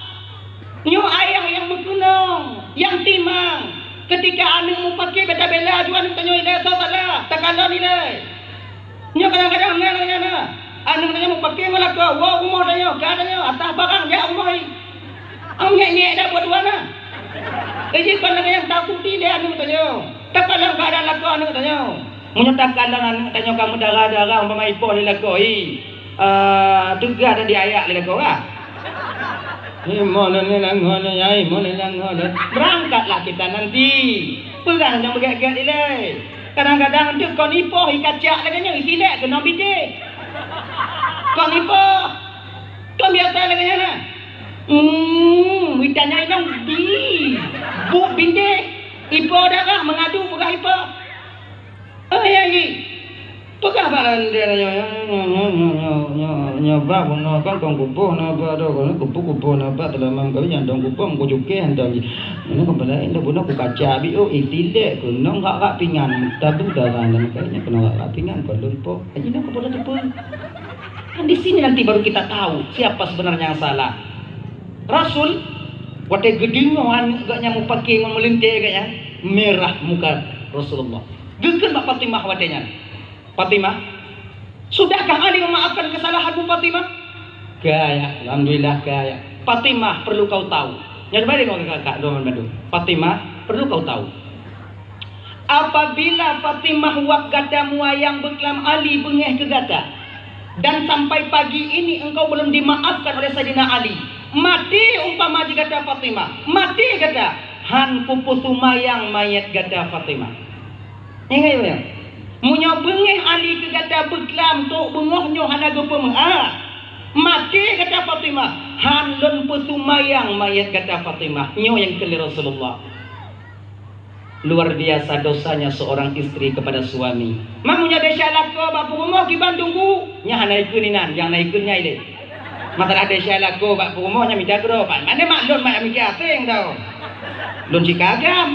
Nyoe ayah nyang meukeunong, nyang timang. Keutika aneuk mupakè, beta bela aju aneuk tanyoe ilèe, soe salah, takalon ilèe. Nyoe kadang-kadang na lagèe nyan na. Aneuk tanyoe mupakè ngon lakoe, woe u rumoh tanyoe, ka tanyoe, atah barang jak u rumoh i. Am nyèk-nyèk dak buet dua na. Jadi kon lagèe nyan, takuti lé aneuk tanyoe. Takalon keuadaan lakoe aneuk tanyoe. Meunyoe takalon aneuk tanyoe ka meudara-dara umpama ipoh lé lakoe, i, eh, teuga dan diayak lé lakoe, ah. Imoe lôn nyoe, nyoe nyoe, imoe lôn nyoe, nyoe. Berangkatlah kita nanti. Peugah nyang beugèt-gèt ilèe. Kadang-kadang teuk kon ipoh, ikacak lagèe nyoe, isilèk keunong bidéh. Kon ipoh. Kon biasa lagèe nyan, nah. Hmm, itanya inong bi. Buk bidéh. Ipoh darah mengadu peugah ipoh. Oh, ya, Ji. Peugah bak lôn, dia nyoe, nyoe, nyoe, bak bunoe kan kong kupoh na bak doe, kon kupoh-kupoh na bak teulamam kami nyang dong kupoh, meukucukèh hantom jih. Nyoe kon peulaén dah bunoe kukaca biôh, itilek keunong rak-rak pingan, tabu darah lam kayèe nyoe keunong rak-rak pingan, kon lôn poh. Haji nyoe kupoh teupeu. Kan di sini nanti baru kita tahu siapa sebenarnya yang salah. Rasul, watèe geudeungoe aneuk geuh nyan mupakè ngon meulintèe geuh nyan, merah muka Rasulullah. Geukheun bak Fatimah watèe nyan, "Fatimah, sudahkah Ali memaafkan kesalahanmu, Fatimah?" "Ka, ya. Alhamdulillah, ka, ya." "Fatimah, perlu kau tahu." Nyan balik ngon kakak, dua mandum. "Fatimah, perlu kau tahu. Apabila Fatimah wak gata muayang beuklam Ali beungèh keu gata, dan sampai pagi ini engkau belum dimaafkan oleh Saidina Ali, maté umpama jih gata Fatimah, maté gata, han kupeuseumayang manyèt gata Fatimah." Ingat ya. Meunyoe beungéh Ali keu gata beuklam trok beungoh nyoe hana geupeumeu'ah, maté gata Fatimah, han lôn peuseumayang manyét gata Fatimah. Nyoe nyang kheun lé Rasulullah. Luar biasa dosanya seorang istri kepada suami. Meunyoe desya lakoe bak peurumoh kiban teungku, nyan hana ikheun inan, nyang na ikheun nyai lé. Masalah desya lakoe bak peurumoh nyan mita keudroe, pat mane mak lôn mak mita aseng tau. Lôn cika agam.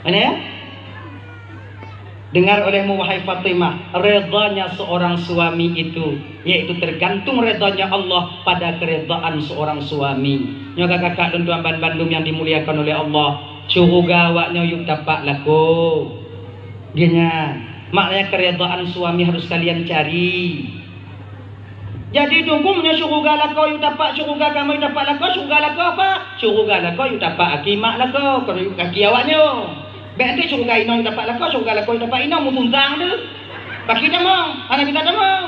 Mana ya? Dengar olehmu, wahai Fatimah, redanya seorang suami itu, yaitu tergantung redanya Allah pada keredaan seorang suami. Nyoe kakak-kakak dan tuan ban bandum yang dimuliakan oleh Allah, syuruga awaknyoe yuk tapak lakoe. Geuhnyan, maknanya keredaan suami harus kalian cari. Jadi dukung nyoe syuruga lakoe yuk tapak, syuruga kamoe yuk tapak lakoe, syuruga lakoe apa? Syuruga lakoe yuk tapak aki mak lakoe, keu yuk kaki awaknyoe. Bèk enteuk syuruga inong yuk tapak lakoe, syuruga lakoe yuk tapak inong, meutuntang tu. Baki tamong, hana kita tamong.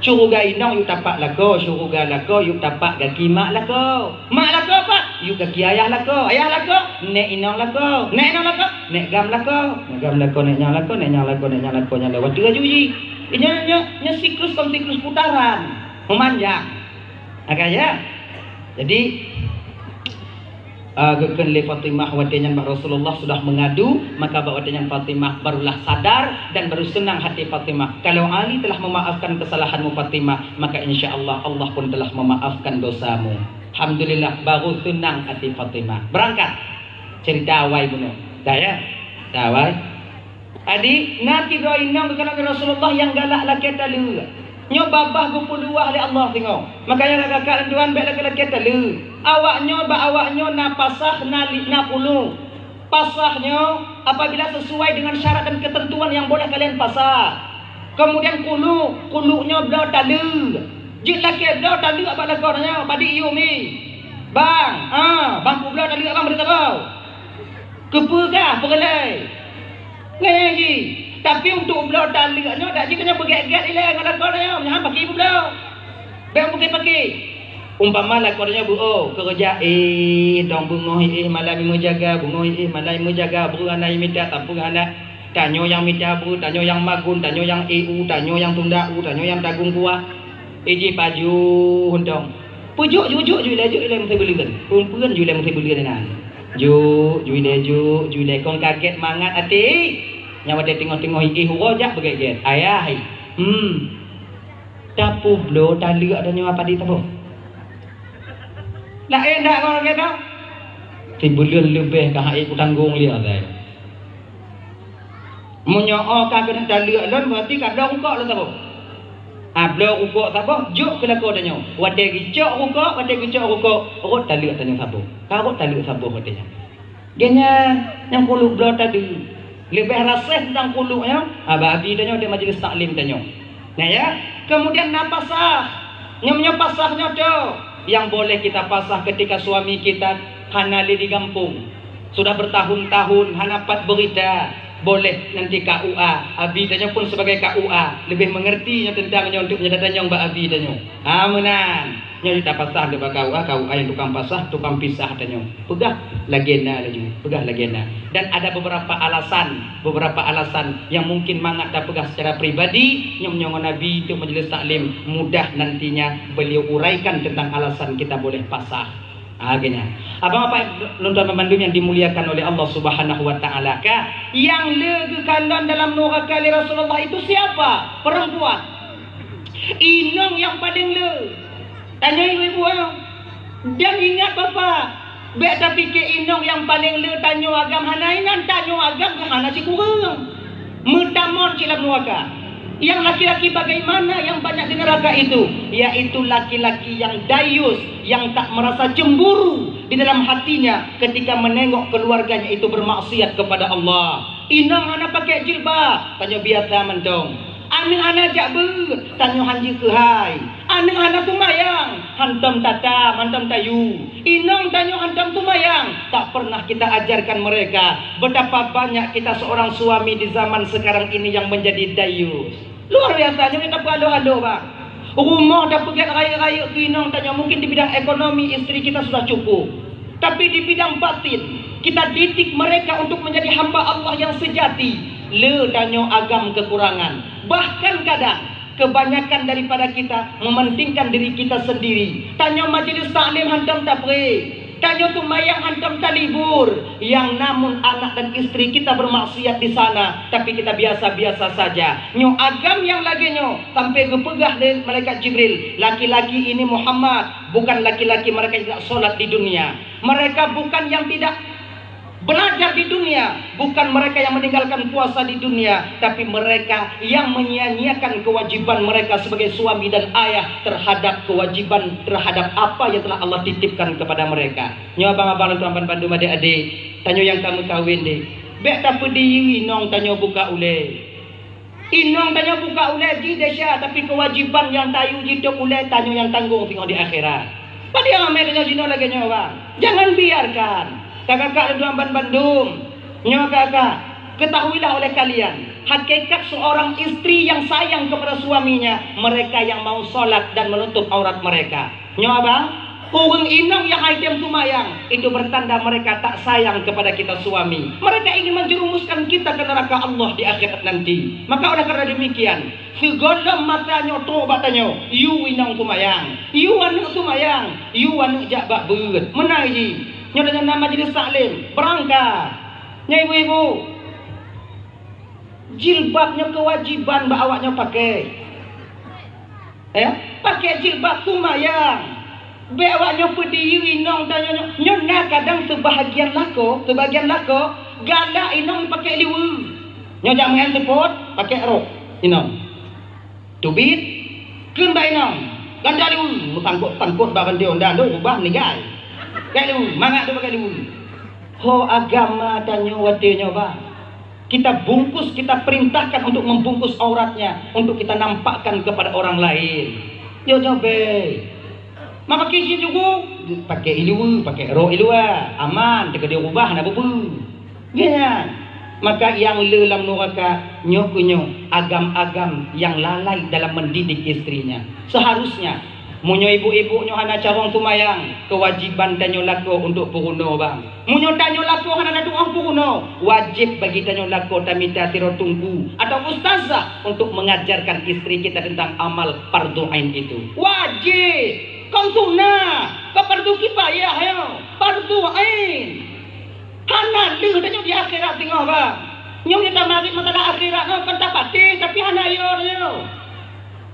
Syuruga inong yuk tapak lakoe, syuruga lakoe yuk tapak gaki mak lakoe. Mak lakoe apa? Yuk gaki ayah lakoe. Ayah lakoe, nèk inong lakoe. Nèk inong lakoe, nèk gam lakoe. Nèk gam lakoe, nèk nyang lakoe, nèk nyang lakoe, nèk nyang lakoe, nyang lakoe. Watèe laju jih. Nyoe, nyoe, nyoe siklus kon siklus putaran. Memanjang. Agak ya? Jadi, ah, geukheun lé Fatimah watèe nyan bak Rasulullah sudah mengadu, maka bak watèe nyan Fatimah barulah sadar dan baru senang hati Fatimah. Kalau Ali telah memaafkan kesalahanmu Fatimah, maka insya Allah, Allah pun telah memaafkan dosamu. Alhamdulillah, baru senang hati Fatimah. Berangkat. Cerita awai bunoe. Dah ya? Dah awai. Jadi, na sidroe inong geukalon lé Rasulullah nyang galak lakèe taleuek. Nyoe babah geupeuluwah lé Allah singoh. Makanya kakak-kakak dan tuan bèk lakèe-lakèe taleuek. Awaknyoe bak awaknyoe na pasah, na li-, na khulu'. Pasah nyoe apabila sesuai dengan syarat dan ketentuan yang boleh kalian pasah. Kemudian khulu', khulu' nyoe bloe taleuek. Jeuet lakèe bloe taleuek bak lakoe nyoe, padit yum i. Bang, ah, bang peubloe taleuek bang, beudeue tabau. Keupeue kah peureulèe? Ngon nyang jih. Tapi untuk bloe taleuek nyoe, dak jih tanyoe beugèt-gèt ilèe ngon lakoe nyoe, nyan paki peubloe. Bèk paki-paki. Umpama lakoe nyoe beu-o, keureuja, eh, dong beungoh, eh, malam meujaga, beungoh, eh, malam meujaga, breueh hana mita, sapeue hana. Tanyoe nyang mita breueh, tanyoe nyang magun, tanyoe nyang e u, tanyoe nyang tunda u, tanyoe nyang tagong kuah. Eh, jih pajoh untông. Peujok, jujok, ju ilèe, jok ilèe meusibuleuen. Peue-peue ju ilèe meusibuleuen inan. Jok, ju ilèe, jok, ju ilèe. Kon kagèt mangat até. Nyang watèe teungoh-teungoh iéh uroe jak beugèt-gèt. Ayah, hai. Hmm. Tapeubloe taleuek tanyoe apa di taboh? Laén dak kon lagèe nyan? Sibuleuen leubeh ka hai kutanggong lé asai. Meunyoe 'oh ka keuneuk taleuek lôn, berarti ka bloe rukok lôn saboh. Ah, bloe rukok saboh, jok keu lakoe tanyoe. Watèe geucok rukok, watèe geucok rukok, rhot taleuek tanyoe saboh. Ka rhot taleuek saboh watèe nyan. Geuhnyan nyang kuluk bloe tadi. Leubeh rasèh teuntang kuluk nyoe, ah, bak abi tanyoe di majlis taklim tanyoe. Nah, ya. Kemudian na pasah. Nyoe, nyoe pasah nyoe tu yang boleh kita pasah ketika suami kita hana lé di gampông. Sudah bertahun-tahun hana pat berita, boleh nanti K U A. Abi tanyoe pun sebagai K U A, lebih mengerti nyoe tentang nyoe untuk meunyoe tatanyong bak abi tanyoe. Ha, meunan. Nyoe tapasah lé bak K U A, K U A nyang tukang pasah, tukang pisah tanyoe. Peugah lagèe na laju, peugah lagèe na. Dan ada beberapa alasan, beberapa alasan yang mungkin mangat tapeugah secara pribadi, nyoe meunyoe ngon abi untuk majelis taklim, mudah nantinya beliau uraikan tentang alasan kita boleh pasah. Ha, geuhnyan. Abang Bapak lôn tuan bandum yang dimuliakan oleh Allah Subhanahu wa Taala, ka, nyang le geukalon dalam nuraka lé Rasulullah itu siapa? Perempuan. Inong nyang paleng le. Tanyoe ibu-ibu, ha. Dan ingat Bapak, bèk tapike inong nyang paleng le tanyoe agam hana inan, tanyoe agam hana sikureueng. Meutamong cit lam nuraka. Yang laki-laki bagaimana yang banyak di neraka itu? Yaitu laki-laki yang dayus, yang tak merasa cemburu di dalam hatinya ketika menengok keluarganya itu bermaksiat kepada Allah. Inong hana pakai jilbab, tanyoe biasa mantong. Aneuk hana jak beuet, tanyoe han jeuet keuhai. Aneuk hana seumayang, hantom tatam, hantom tayue. Inong tanyoe hantom seumayang, tak pernah kita ajarkan mereka betapa banyak kita seorang suami di zaman sekarang ini yang menjadi dayus. Luar biasa, nyoe tapeuhalo-halo, bah. Rumoh tapeugèt rayeuk-rayeuk keu inong tanyoe, mungkin di bidang ekonomi istri kita sudah cukup. Tapi di bidang batin, kita didik mereka untuk menjadi hamba Allah yang sejati. Le tanyoe agam kekurangan. Bahkan kadang, kebanyakan daripada kita mementingkan diri kita sendiri. Tanyoe majelis taklim hantom tapré. Tanyoe seumayang hantom talibur. Yang namun anak dan istri kita bermaksiat di sana, tapi kita biasa-biasa saja. Nyoe agam nyang lagée nyoe sampai geupeugah lé malaikat Jibril, "Laki-laki ini Muhammad, bukan laki-laki mereka yang tidak sholat di dunia. Mereka bukan yang tidak belajar di dunia, bukan mereka yang meninggalkan puasa di dunia, tapi mereka yang menyia-nyiakan kewajiban mereka sebagai suami dan ayah terhadap kewajiban terhadap apa yang telah Allah titipkan kepada mereka." Nyoe abang-abang dan tuan-tuan bandum, adik-adik, tanyoe nyang ka meukawen deh, bék tapeudiri inong tanyoe buka ulée. Inong tanyoe buka ulée jih desya, tapi kewajiban nyang tayue jitôb ulée tanyoe nyang tanggong singoh di akhirat. Padum ramé tanyoe jinoe lagée nyoe, bang? Jangan biarkan. Kakak-kakak dan tuan bandum, nyoe kakak, ketahuilah oleh kalian, hakikat seorang istri yang sayang kepada suaminya, mereka yang mau sholat dan menutup aurat mereka. Nyoe abang, ureuëng inong nyang hai tem seumayang, itu bertanda mereka tak sayang kepada kita suami. Mereka ingin menjerumuskan kita ke neraka Allah di akhirat nanti. Maka oleh karena demikian, sigohlom masa nyoe trok bak tanyoe, yue inong seumayang, yue aneuëk seumayang, yue aneuëk jak bak beuet. Meunan jih, nyoe tanyoe na majelis taklim, beurangkat. Nyoe ibu-ibu, jilbab nyoe kewajiban bak awak nyoe pakai. Eh, pakai jilbab seumayang. Bék awak nyoe peudiri inong tanyoe nyoe. Nyoe na kadang seubahagian lakoe, seubahagian lakoe, galak inong pakai liweue. Nyoe jak meu'en seupôt, pakai rok inong. Teubiet, kheun bak inong, ganta liweue, meusangkot-sangkot bak rantai honda, lôn ubah meuninggai. Pakai liweue, mangat lôn pakai liweue. Ho agama tanyoe watée nyoe, bang. Kita bungkus, kita perintahkan untuk membungkus auratnya, untuk kita nampakkan kepada orang lain. Yo, nyoe bék. Maka kisi jugu, pakai iluwa, pakai rok iluwa, aman, teuka dirubah na bubu. Nyan. Maka nyang le lam nuraka nyoe keuh nyoe agam-agam nyang lalai dalam mendidik istrinya. Seharusnya Meunyoe ibu-ibu nyoe hana carông seumayang, keuwajéban tanyoe lakoe untuk peurunoe, bang. Meunyoe tanyoe lakoe hana na tu'oh peurunoe, wajéb bagi tanyoe lakoe tamita sidroe teungku atau ustazah untuk mengajarkan istri kita tentang amal fardu ain itu. Wajéb! Kon sunah, kon fardu kifayah, ya. Fardu ain. Hana lheueh tanyoe di akhirat singoh, bang. Nyoe tamarit masalah akhirat nyoe kon tapatéh, tapi hana yo tanyoe.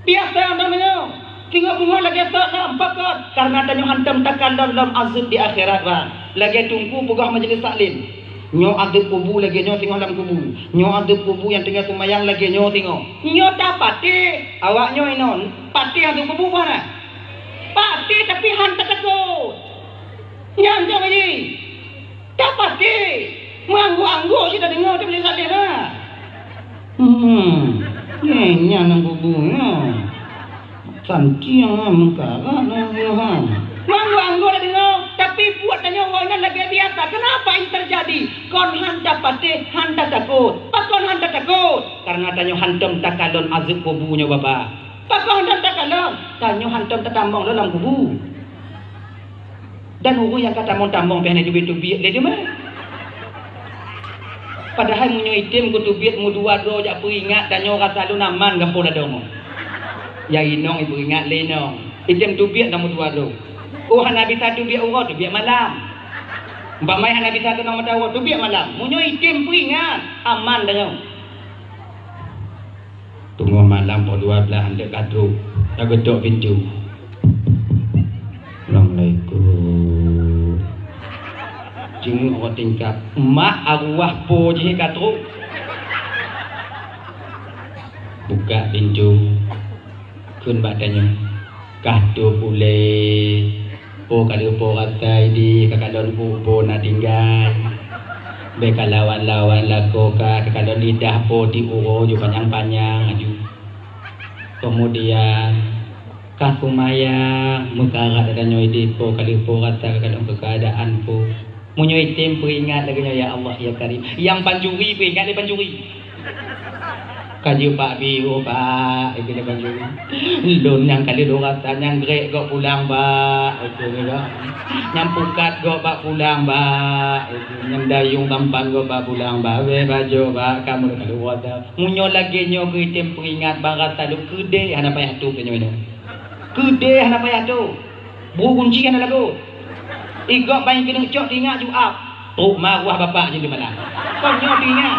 Biasa tanyoe. Singoh beungoh lagèe sot lom, pakon? Karena tanyoe hantom takalon lom azeub di akhirat, bang. Lagèe teungku peugah majelis taklim. Nyoe azeub kubu lagèe nyoe singoh lam kubu. Nyoe azeub kubu nyang teungoh seumayang lagèe nyoe singoh. Nyoe tapatéh, awak nyoe inon, patéh azeub kubu, bang, nah. Patéh, tapi han tatakot. Nyan jeuet, Haji. Tapatéh, meuangguk-angguk cit tadeungoe teuh majelis taklim, ha. Hmm, nyan, nyan nyang kubu nyoe. Santiang, ha, meukarat, ha, ha. Meuangguk-angguk tadeungoe, tapi buet tanyoe woe nyan lagèe biasa. Kenapa ini terjadi? Kon han tapatéh, han tatakot. Pakon han tatakot? Karena tanyoe hantom takalon azeub kubu nyoe, Bapak. Pakon han takalon? Tanyoe hantom tatamong lom lam kubu. Dan ureueng nyang ka tamong-tamong pih hana teubiet-teubiet lé teuma. Padahai meunyoe item geuteubiet meudua droe jak peuingat, tanyoe rasa lôn aman gampông ladôm. Ya inong ipeuingat lé inong. Item teubiet lam meudua droe. Oh, hana bisa teubiet uroe, teubiet malam. Umpama hana bisa keunong mata uroe, teubiet malam. Meunyoe item peuingat, aman tanyoe. Teungoh malam poh dua blaih han deuek ka trok, ka geutok pintoe. Assalamualaikum. Jingeuek rot tingkap, mak arwah po jih ka trok. Buka pintoe, kheun bak tanyoe, "Kah tôp ulèe?" "Oh, ka lheueh po rasa idéh, ka kalon kubu na tinggai. Bèk kalawan-lawan lakoe ka, ka kalon lidah po di uroe ju panyang-panyang aju." Kemudian, "Kah seumayang?" "Meukarat," tanyoe idéh, "po ka lheueh po rasa, ka kalon keukeadaan po." Meunyoe item peuingat lagèe nyoe, ya Allah, ya Karim. Nyang pancuri peuingat lé pancuri. Ka jeuet bak biôh, Pak, kheun lé Bang Juri. Lôn nyang ka lheueh lôn rasa nyang grek gob pulang, Pak, kheun lé gob. Nyang pukat gob bak pulang, Pak, kheun. Nyang dayueng tampan gob bak pulang, Pak. Weh, bacut, Pak, kamoe ka lheueh rasa. Meunyoe lagèe nyoe keu item peuingat, Bang, rasa lôn keudéh hana payah tôb tanyoe nyoe. Keudéh hana payah tôb. Bru gunci hana lagot. Igob ban keuneuk cok teuingat ju ap. Trok maruah bapak jih di malam. Kon nyoe teuingat.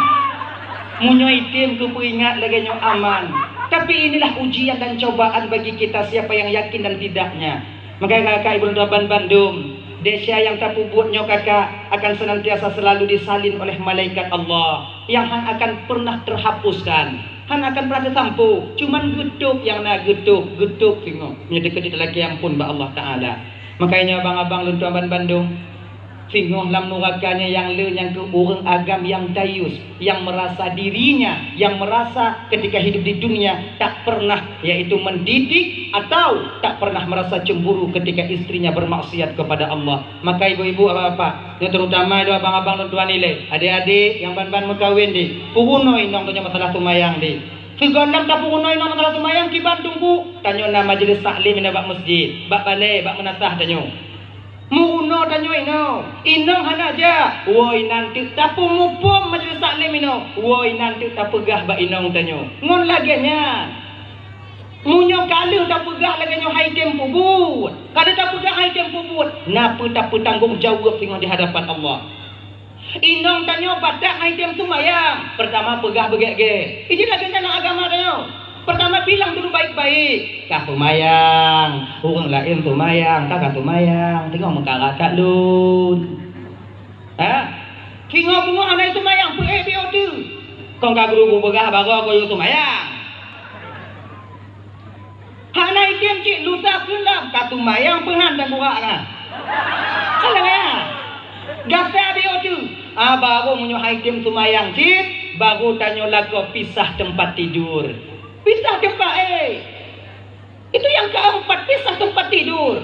Meunyoe item keu peuingat lagèe nyoe aman. Tapi inilah ujian dan cobaan bagi kita siapa yang yakin dan tidaknya. Maka kakak ibu dan ban bandum, desya nyang tapeubuet nyoe kakak akan senantiasa selalu disalin oleh malaikat Allah yang han akan pernah terhapuskan. Han akan pernah teusampoe, cuman geutôb nyang na geutôb, geutôb singoh. Meunyoe teukeudi talakèe ampôn bak Allah Taala. Makajih nyoe abang-abang lôn tuan ban bandum, singoh lam nuraka nyoe nyang le nyang keu ureueng agam nyang dayus, nyang merasa dirinya, nyang merasa ketika hidup di dunia tak pernah, yaitu mendidik atau tak pernah merasa cemburu ketika istrinya bermaksiat kepada Allah. Maka ibu-ibu, bapak-bapak, nyoe terutama lé abang-abang lôn tuan ilèe, adék-adék nyang ban-ban meukawen di, peurunoe inong tanyoe masalah seumayang di. Sigohlom tapeurunoe inong masalah seumayang kiban teungku, tanyoe na majelis taklim inoe bak masjid, bak balè, bak meunasah tanyoe. Meurunoe tanyoe inoe, inong hana jak, woe inan teuk tapeumuphom majelis taklim inoe, woe inan teuk tapeugah bak inong tanyoe. Ngon lagèe nyan, meunyoe ka lheueh tapeugah lagèe nyoe hai tem peubuet, ka lheueh tapeugah hai tem peubuet, na peue tapeutanggong jaweueb singoh di hadapan Allah. Inong tanyoe batat hai tem seumayang, peurtama peugah beugèt-gèt. Iji lagèe nyan lam agama tanyoe. Peurtama bilang dulu baik-baik, ka seumayang, ureueng laén seumayang, ka ka seumayang, teungoh meukarat that lôn. Ha? Singoh beungoh hana seumayang, peuék biôh teuh. Kon ka guru-guru peugah baroe kuyue seumayang. Hana item cit lusa keulam ka seumayang peuhan dan burak kan. Salah ya. Gata biôh teuh. Ah, baru meunyoe hai tem seumayang cit, baru tanyoe lakoe pisah teumpat tidur. Pisah teumpat, eh. Itu yang keempat, pisah tempat tidur.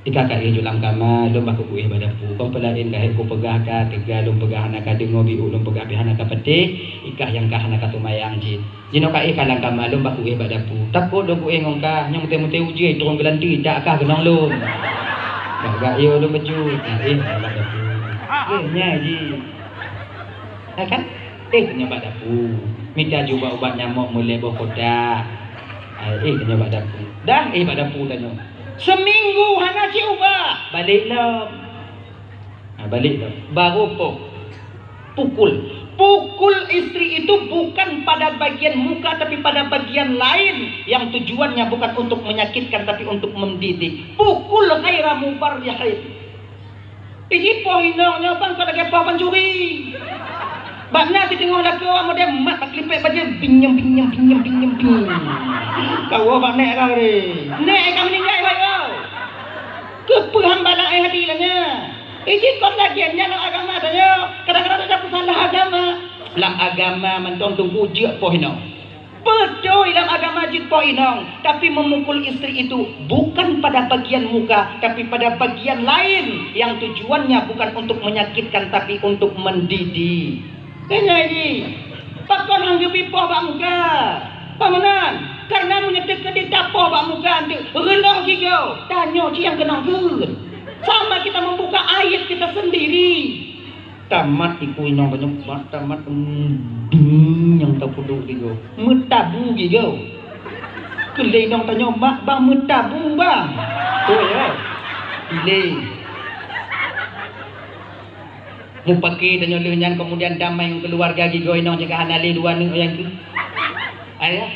Ika ka éh ju lam kama, lôn bah kuéh bak dapu. Kon peulaén ka hé kupeugah ka, teuga lôn peugah hana ka deungoe, biôh lôn peugah pih hana ka patéh, ikah nyang ka hana ka seumayang jih. Jinoe ka éh ka lam kama, lôn bah kuéh bak dapu. Takot lôn kuéh ngon kah, nyang meuté-meuté ujeue, tron geulanti, dak kah keunong lôn. Bah gak yo lôn beujeuet, ka éh bak dapu. Éh, nyan jih. Ya kan? Éh, tanyoe bak dapu. Mita ju ubat-ubat nyamok meulhèe boh kotak. Ai, éh, tanyoe bak dapu. Dah, éh, bak dapu tanyoe. Seminggu hana cit ubah, balek lom. Ha, balek lom. Baru po. Pukul. Pukul istri itu bukan pada bagian muka, tapi pada bagian lain yang tujuannya bukan untuk menyakitkan, tapi untuk mendidik. Pukul ghaira mubarrihin. Iji poh inong nyoe bang ka lagèe poh pancuri. Bak na siteungoh lakoe model mat bak klipek bajèe binyem, binyem, binyem, binyem, binyem. Kawoe bak nèk ka re. Nèk ka meuninggai bak yo. Keupeue hamba laén hati lagèe nyan? Iji kon lagèe nyan lam agama tanyoe. Kadang-kadang ada peusalah agama. Lam agama mantong teungku jeuet poh inong. Beutôi lam agama jeuet poh inong, tapi memukul istri itu bukan pada bagian muka, tapi pada bagian lain yang tujuannya bukan untuk menyakitkan, tapi untuk mendidik. Tanya ji, pakon han geubi poh bak muka? Pah meunan, karena meunyoe teukeudi tapoh bak muka anteuk, reuloh gigoe, tanyoe cit nyang keunong kheun. Sama kita membuka aib kita sendiri. Tamat iku inong banyak bak tamat, em, ding nyang tapudok gigoe. Meutabu gigoe. Keu lé inong tanyoe, "Mak, bang meutabu, bang." Tu ya. Pilih. Mupaki tanyoe lheueh nyan kemudian damai ngon keuluwarga gigoe inong jika hana lé dua aneuk nyang keu. Ayah.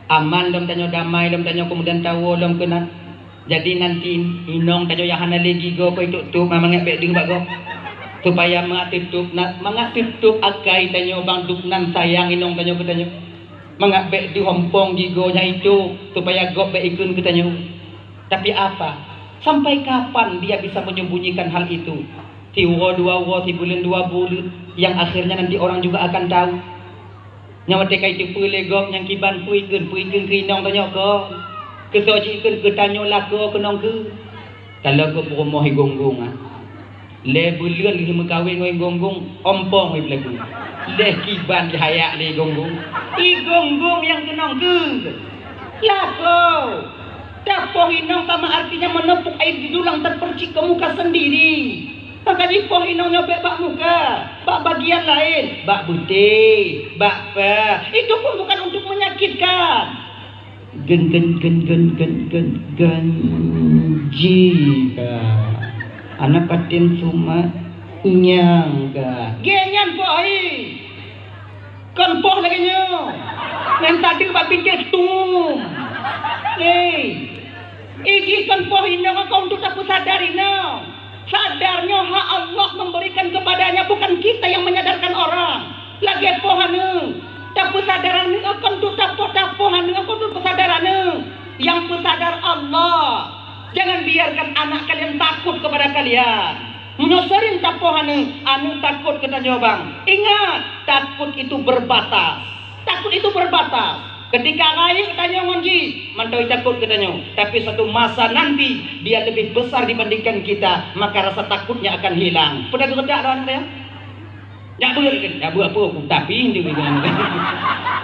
Aman lom tanyoe, damai lom tanyoe, kemudian tawoe lom keunan. Jadi nanti inong tanyoe nyang hana lé gigoe keu itôp-tôp, mangat bèk deuh bak gob. Supaya mangat teutôp, na, mangat teutôp akai tanyoe bang dub nan sayang inong tanyoe keu tanyoe. Mangat bèk deuh ompong gigoe nyang itôp, supaya gob bèk ikheun keu tanyoe. Tapi apa? Sampai kapan dia bisa menyembunyikan hal itu? Siuroe dua uroe, sibuleuen dua buleuen, yang akhirnya nanti orang juga akan tahu. Nyang watèe ka jiteupeue lé gob nyang kiban peue ikheun, peue ikheun keu inong tanyoe kon. Keu soe jikheun keu tanyoe lakoe keunong kheun. Ka lheueh peurumoh i Gonggong, ah. Lhèe buleuen lheueh meukawen ngon i Gonggong, ompong i Belagu. Leh kiban jihayak lé gonggong. I gonggong nyang keunong keu. Lakoe. Tapoh inong sama artinya menepuk air di dulang terpercik ke muka sendiri. Maka jipoh inong nyoe bèk bak muka, bak bagian laén, bak beutée, bak pah. Itu pun bukan untuk menyakitkan. Gen, gen, gen, gen, gen, gen, ganji ka. Aneuk paten suma nyang ka. Gèt nyan poh hi. Kon poh lagèe nyoe. Nyan tadi bak pintoe tum. Hei. Iji kon poh inong ka untuk tapeusadar inong. Sadar nyoe hak Allah memberikan kepadanya, bukan kita yang menyadarkan orang. Lagèe poh aneuk, tapeusadar aneuk kon untuk tapoh, tapoh aneuk kon untuk peusadar aneuk. Yang peusadar Allah. Jangan biarkan anak kalian takut kepada kalian. Meunyoe sering tapoh aneuk, aneuk takot keu tanyoe bang. Ingat, takut itu berbatas. Takut itu berbatas. Ketika rayeuk tanyoe ngon jih, mantong takot keu tanyoe. Tapi suatu masa nanti, dia lebih besar dibandingkan kita, maka rasa takutnya akan hilang. Peue takot dak aneuk tanyoe? Nyak beuet kan? Nyak beuet apa? Aku tapi dia bilang.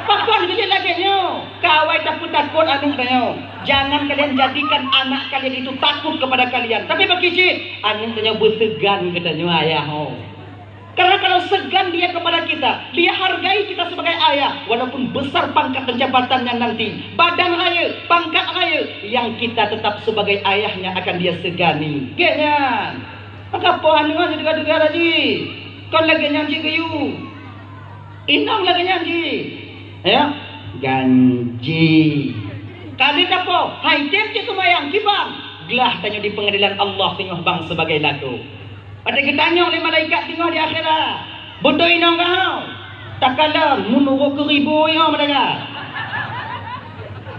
Pakon keu jih lagèe nyoe. Kawai tapeutakot aneuk tanyoe. Jangan kalian jadikan anak kalian itu takut kepada kalian. Tapi bagi cit, aneuk tanyoe beuseugan keu tanyoe ayah ho. Karena kalau segan dia kepada kita, dia hargai kita sebagai ayah, walaupun besar pangkat dan jabatannya nanti, badan rayeuk, pangkat rayeuk, yang kita tetap sebagai ayahnya akan dia segani. Gèt nyan. Maka poh aneuk nyoe teuga-teuga laju. Kon lagèe nyan cit geuyue. Inong lagèe nyan cit. Ya, ganji. Kali tapoh, hai tem cit seumayang kiban. Glah tanyoe di pengadilan Allah singoh bang sebagai lakoe. Watèe geutanyong lé malaikat singoh di akhirat, "Beutôi inong kah?" Takalon, meunurot keu ribui nyoe malaikat.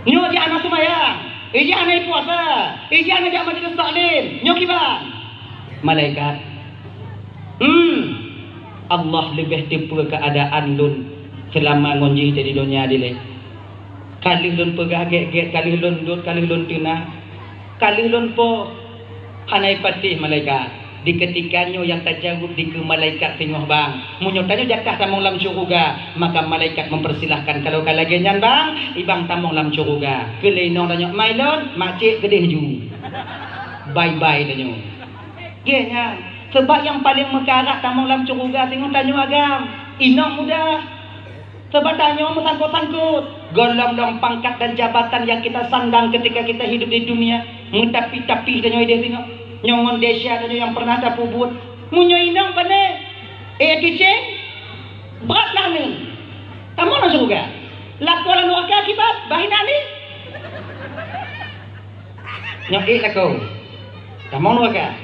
Nyoe jih hana seumayang, ijih hana ipuasa, ijih hana jak majelis taklim. Nyoe kiban? Malaikat, "Hmm, Allah leubeh teupeue keuadaan lôn seulama ngon jih di donya dilèe. Ka lheueh lôn peugah gèt-gèt, ka lheueh lôn dot, ka lheueh lôn teuna, ka lheueh lôn poh." Hana ipatéh malaikat. Di keutika nyoe nyang tajaweueb dikeue malaikat singoh bang, "Meunyoe tanyoe jatah tamong lam syeuruga, maka malaikat mempersilahkan. Kalau ka lagèe nyan bang, ibang tamong lam syeuruga." Keu lé inong tanyoe, "Ma ilôn, mak cék keudeh ju." Bye-bye tanyoe. Gèt nyan. Sabab nyang paleng meukarat tamong lam syeuruga singoh tanyoe agam. Inong mudah. Sabab tanyoe meusangkot-sangkot. Gohlom-lom pangkat dan jabatan nyang kita sandang ketika kita hidup di dunia, meutapi-tapi tanyoe ideh singoh. Nyoe ngon desya tanyoe nyang pernah tapeubuet. Meunyoe inong pane, eh, tuceng, brat lah nyan. Tamong lam syeuruga. Lakoe lam nuraka akibat, bah inan ni. Nyoe ék lakoe. Tamong nuraka.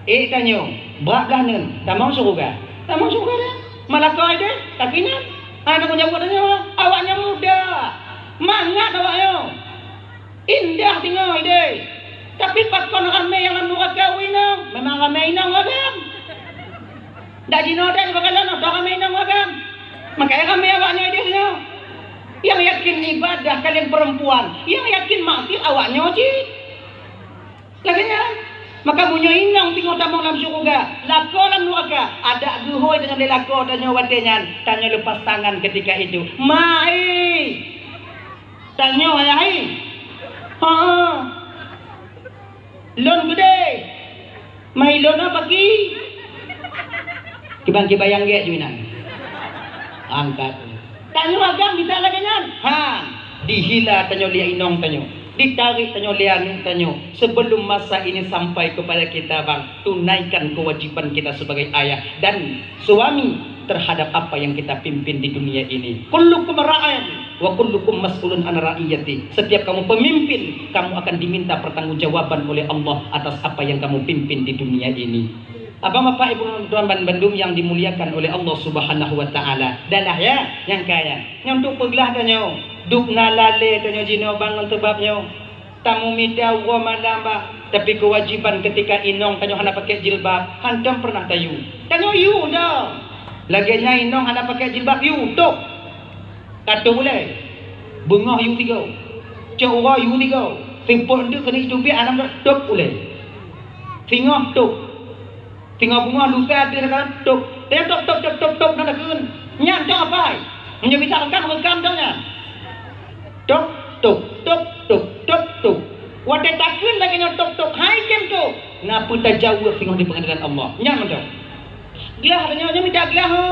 Ék tanyoe, brat blah neuen, tamong syeuruga. Tamong syeuruga dah. Mak lakoe deh, tapi nyan. Hana tanggung jaweueb tanyoe. Awak nyan muda. Mangat awak nyoe. Indah singoh ideh. Tapi pakon ramé nyang lam nuraka u inong? Memang ramé inong agam. Dak jinoe dak bak kalon dak ramé inong agam. Makanya ramé awak nyoe ideh singoh. Nyang yakin ibadah kalian perempuan, nyang yakin maksiat awak nyoe cit. Lagèe nyan. Maka meunyoe inong singoh tamong lam syeuruga, lakoe lam nuraka, adak geuhôi tanyoe lé lakoe tanyoe watèe nyan, tanyoe lepas tangan ketika itu. Mai! Tanyoe ayah, hai! Ha! Lôn keudeh! Mai lôn apa ki? Kiban-kiban nyang gèt ju inan. Angkat. Tanyoe agam bisa lagèe nyan. Ha, dihila tanyoe lé inong tanyoe, ditarék tanyoe lé aneuk tanyoe. Sebelum masa ini sampai kepada kita, bang, tunaikan kewajiban kita sebagai ayah dan suami terhadap apa yang kita pimpin di dunia ini. Kullukum ra'in wa kullukum mas'ulun an ra'iyati. Setiap kamu pemimpin, kamu akan diminta pertanggungjawaban oleh Allah atas apa yang kamu pimpin di dunia ini. Abang, bapak, ibu, tuan ban bandum yang dimuliakan oleh Allah Subhanahu wa Taala. Dahlah ya, nyang kaya. Nyoe untuk peuglah tanyoe, dubna lalé tanyoe jinoe bang ngon sabab nyoe. Tamumita uroe malam bang, tapi keuwajiban keutika inong tanyoe hana pakai jilbab, hantom pernah tayue. Tanyoe yue dong. Lagèe nyan inong hana pakai jilbab, yue tôp. Ka tôp ulèe. Beungoh yue sigoe. Cok uroe yue sigoe. Seupôt eunteuk keuneuk jiteubiet aneuk tôp ulèe. Singoh tôp. Singoh beungoh lusa ateueh ka tôp. Tôp, tôp, tôp, tôp, tôp, na takheun. Nyan dong apai. Meunyoe bisa rekam, rekam dong nyan. Tok, tok, tok, tok, tok, tok. Watèe takheun lagèe nyoe tok, tok, hai tem tok. Na peue tajaweueb singoh di peungadilan Allah. Nyan mantong. Glah tanyoe, nyoe mita glah, ho.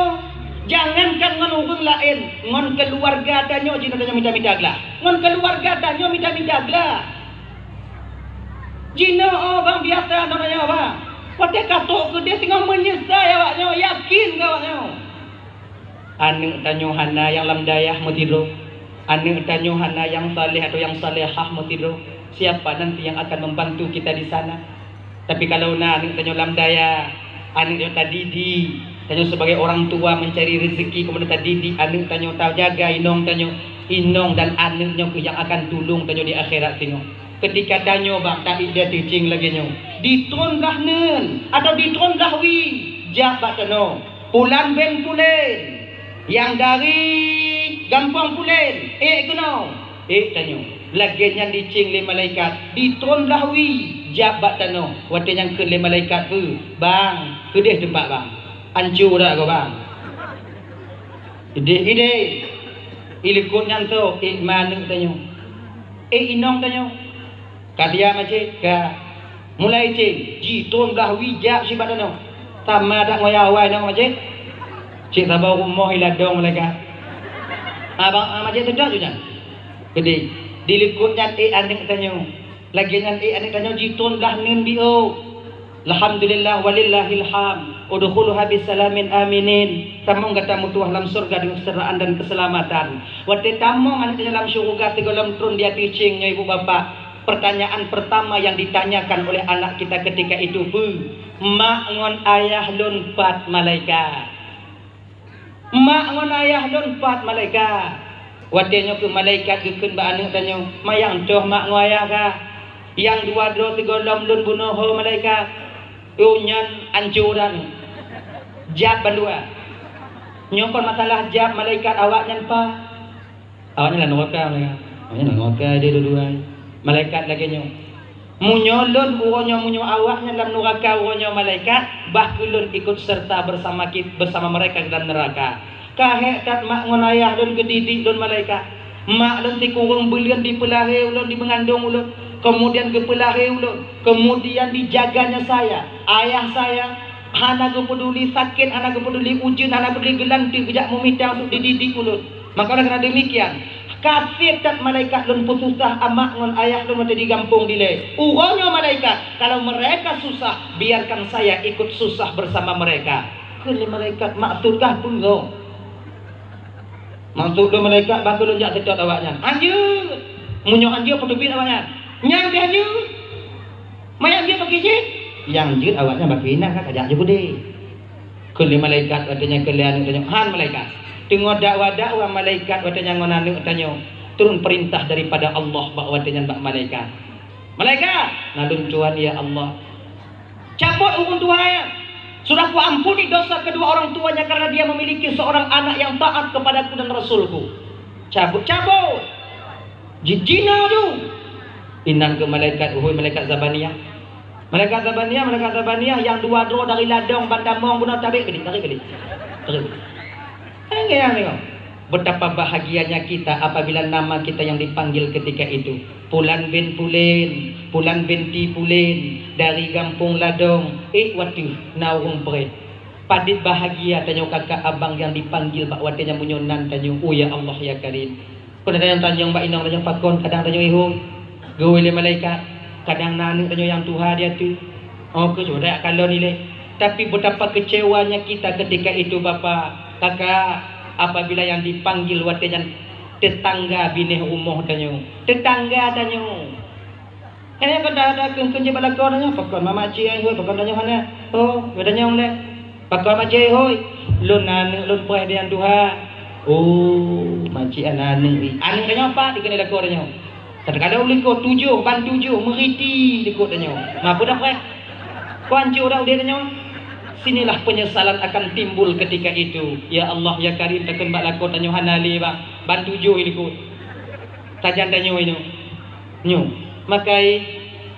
Jangankan ngon ureueng laén, ngon keuluwarga tanyoe jinoe tanyoe mita-mita glah. Ngon keuluwarga tanyoe mita-mita glah. Jinoe, oh, bang, biasa ngon tanyoe, bang. Watèe ka trok keudeh singoh meunyeusai awaknyoe, yakin keu awaknyoe. Aneuk tanyoe hana nyang lam dayah meusidroe. Aneuk tanyoe hana nyang saleh atau nyang salehah meusidroe. Siapa nanti yang akan membantu kita di sana? Tapi kalau na aneuk tanyoe lam dayah, aneuk nyoe tadidik, tanyoe sebagai orang tua mencari rezeki, kemudian tadidik aneuk tanyoe, tajaga inong tanyoe, inong dan aneuk nyoe keuh nyang akan tulông tanyoe di akhirat singoh. Ketika tanyoe bang, taék di ateueh céng lagèe nyoe, di tron blah neuen atau di tron blah wie, jak bak tanoh. Pulan bin Pulen, nyang dari gampông Pulen, ék keunoe, ék tanyoe. Lagèe nyan dicéng lé malaikat, di tron blah wie, jak bak tanoh. Watèe nyan kheun lé malaikat, "Peue, bang, keudeh teumpat bang. Anco dak kah bang?" "Ideh, ideh." Ilikot nyan trok, ék ma aneuk tanyoe, ék inong tanyoe. Ka siap, Mak Cék? Ka. Mulai céng, jitron blah wie jak sibak tanoh. Sama that ngon nyang awai nyoe, Mak Cék? Cék saboh rumoh iladong malaikat. Abang, ah, Mak Cék, teudak ju nyan. Keudeh, di likot nyan ék aneuk tanyoe. Lagèe nyan ék aneuk tanyoe jitron blah neuen biôh. Alhamdulillah, walillahil hamd. Udkhuluha bisalamin aminin. Tamong gata meutuah lam syurga deungon keuseujahtéraan dan keuseulamatan. Watèe tamong aneuk tanyoe lam syeuruga sigohlom tron di ateueh céng nyoe, ibu bapak, pertanyaan pertama yang ditanyakan oleh anak kita ketika itu, "Peue, mak ngon ayah lôn pat malaikat?" "Mak ngon ayah lôn pat malaikat?" Watèe nyoe keuh malaikat geukheun bak aneuk tanyoe, "Manyang toh mak ngon ayah kah? Nyang dua droe sigohlom lôn bunoe ho malaikat." Oh, nyan anco that. Jab bandua. Nyoe kon masalah jab malaikat, awaknyan pat? Awaknyan lam neuraka, malaikat. Awaknyan lam neuraka deh dua-dua. Malaikat lagèe nyoe. Meunyoe lôn uroe nyoe, meunyoe awaknyan lam neuraka uroe nyoe malaikat, bah kheueh lôn ikut serta bersama kit-, bersama mereka dalam neraka. Ka hék that mak ngon ayah lôn geudidik lôn malaikat. Mak lôn sikureueng buleuen dipeulahé ulôn, dimeungandong ulôn, kemudian geupeulahé ulôn, kemudian dijaganya saya. Ayah saya hana geupeuduli sakét, hana geupeuduli ujeuen, hana geupeuduli geulanteue, geujak meumitang untuk dididik ulôn. Maka oleh karena demikian, ka sép that malaikat lôn peususah amak ngon ayah lôn watèe di gampông dilèe. Uroe nyoe malaikat, kalau mereka susah, biarkan saya ikut susah bersama mereka. Kheun lé malaikat, maksud kah peue? Maksud lôn malaikat, bah kheueh lôn jak seutôt awaknyan. Hanjeuet. Meunyoe hanjeuet, peuteubiet awaknyan. Nyang pih hanjeuet. Manyang jeuet bak cit? Nyang jeuet awaknyan bak inan ka kajak jeuet udeb. Kheun lé malaikat watèe nyan, kheun lé aneuk tanyoe, "Han malaikat." Teungoh dakwa-dakwa malaikat watèe nyan ngon aneuk tanyoe, turun perintah daripada Allah bak watèe nyan bak malaikat. "Malaikat, na lôn tuan, ya Allah. Cabot huköm Tuhan nyan. Sudah kuampuni dosa kedua orang tuanya karena dia memiliki seorang anak yang taat kepadaku dan Rasulku." Cabot, cabot! Jijinoe ju! Inan keu malaikat, "Uhôi malaikat Zabaniah. Malaikat Zabaniah, malaikat Zabaniah, nyang dua droe dari ladong bandamong bunoe, tabek keulik, tabek keulik." Tabek. Angéh, angéh. Betapa bahagianya kita apabila nama kita yang dipanggil ketika itu. "Pulan bin Pulen, Pulan binti Pulen, dari gampông Ladong, ék watèe na ureueng preh." Padit bahagia tanyoe kakak abang nyang dipanggil bak watèe nyan meunyoe nan tanyoe, oh ya Allah ya Karim. Kon tanyoe tanyong bak inong tanyoe pakon, kadang tanyoe ihôi, geuhôi lé malaikat, kadang na aneuk tanyoe nyang tuha di ateueh. Oh, keu sudah kalon ilèe. Tapi betapa kecewanya kita ketika itu, Bapak, Kakak, apabila yang dipanggil watèe nyan tetangga binéh rumoh tanyoe. Tetangga tanyoe. Hana kon dah, dah kheun-kheun jeuet bak lakoe tanyoe, pakon mak cik ai hôi, pakon tanyoe hana. Oh, geutanyoe lé. Pakon mak cik ai hôi, lôn aneuk lôn preh di nyang tuha. Oh, mak cik ai aneuk. Aneuk tanyoe pat dikeuneuk lakoe tanyoe. Takalon likot tujoh, ban tujoh, meuriti likot tanyoe. Ma peue dah preh? Kon hancô dah udeb tanyoe. Sinilah penyesalan akan timbul ketika itu. Ya Allah, ya Karim, takheun bak lakoe tanyoe hana lé, bang. Ban tujoh likot. Sajan tanyoe nyoe. Nyoe, makai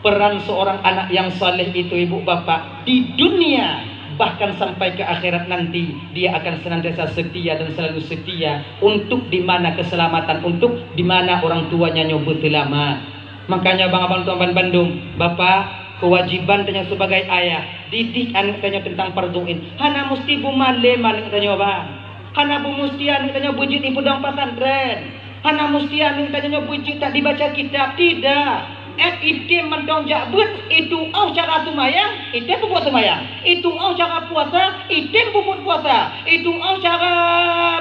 peran seorang anak yang saleh itu, ibu bapak, di dunia Bahkan sampai ke akhirat nanti, dia akan senantiasa setia dan selalu setia untuk di mana keselamatan, untuk di mana orang tuanya nyoe beuseulamat. Makanya, abang-abang tuan ban bandum, bapak, kewajiban tanyoe sebagai ayah, didik aneuk tanyoe tentang fardhu ain. Hana musti beumalem aneuk tanyoe, bang. Hana beumustia aneuk tanyoe beujeuet di peudong pesantren. Hana musti aneuk tanyoe beujeuet that dibaca kitab. Tidak. Eh, item mantong jak beuet, itu'oh cara seumayang, item peubuet seumayang. Itu'oh cara puasa, item peubuet puasa. Itu'oh cara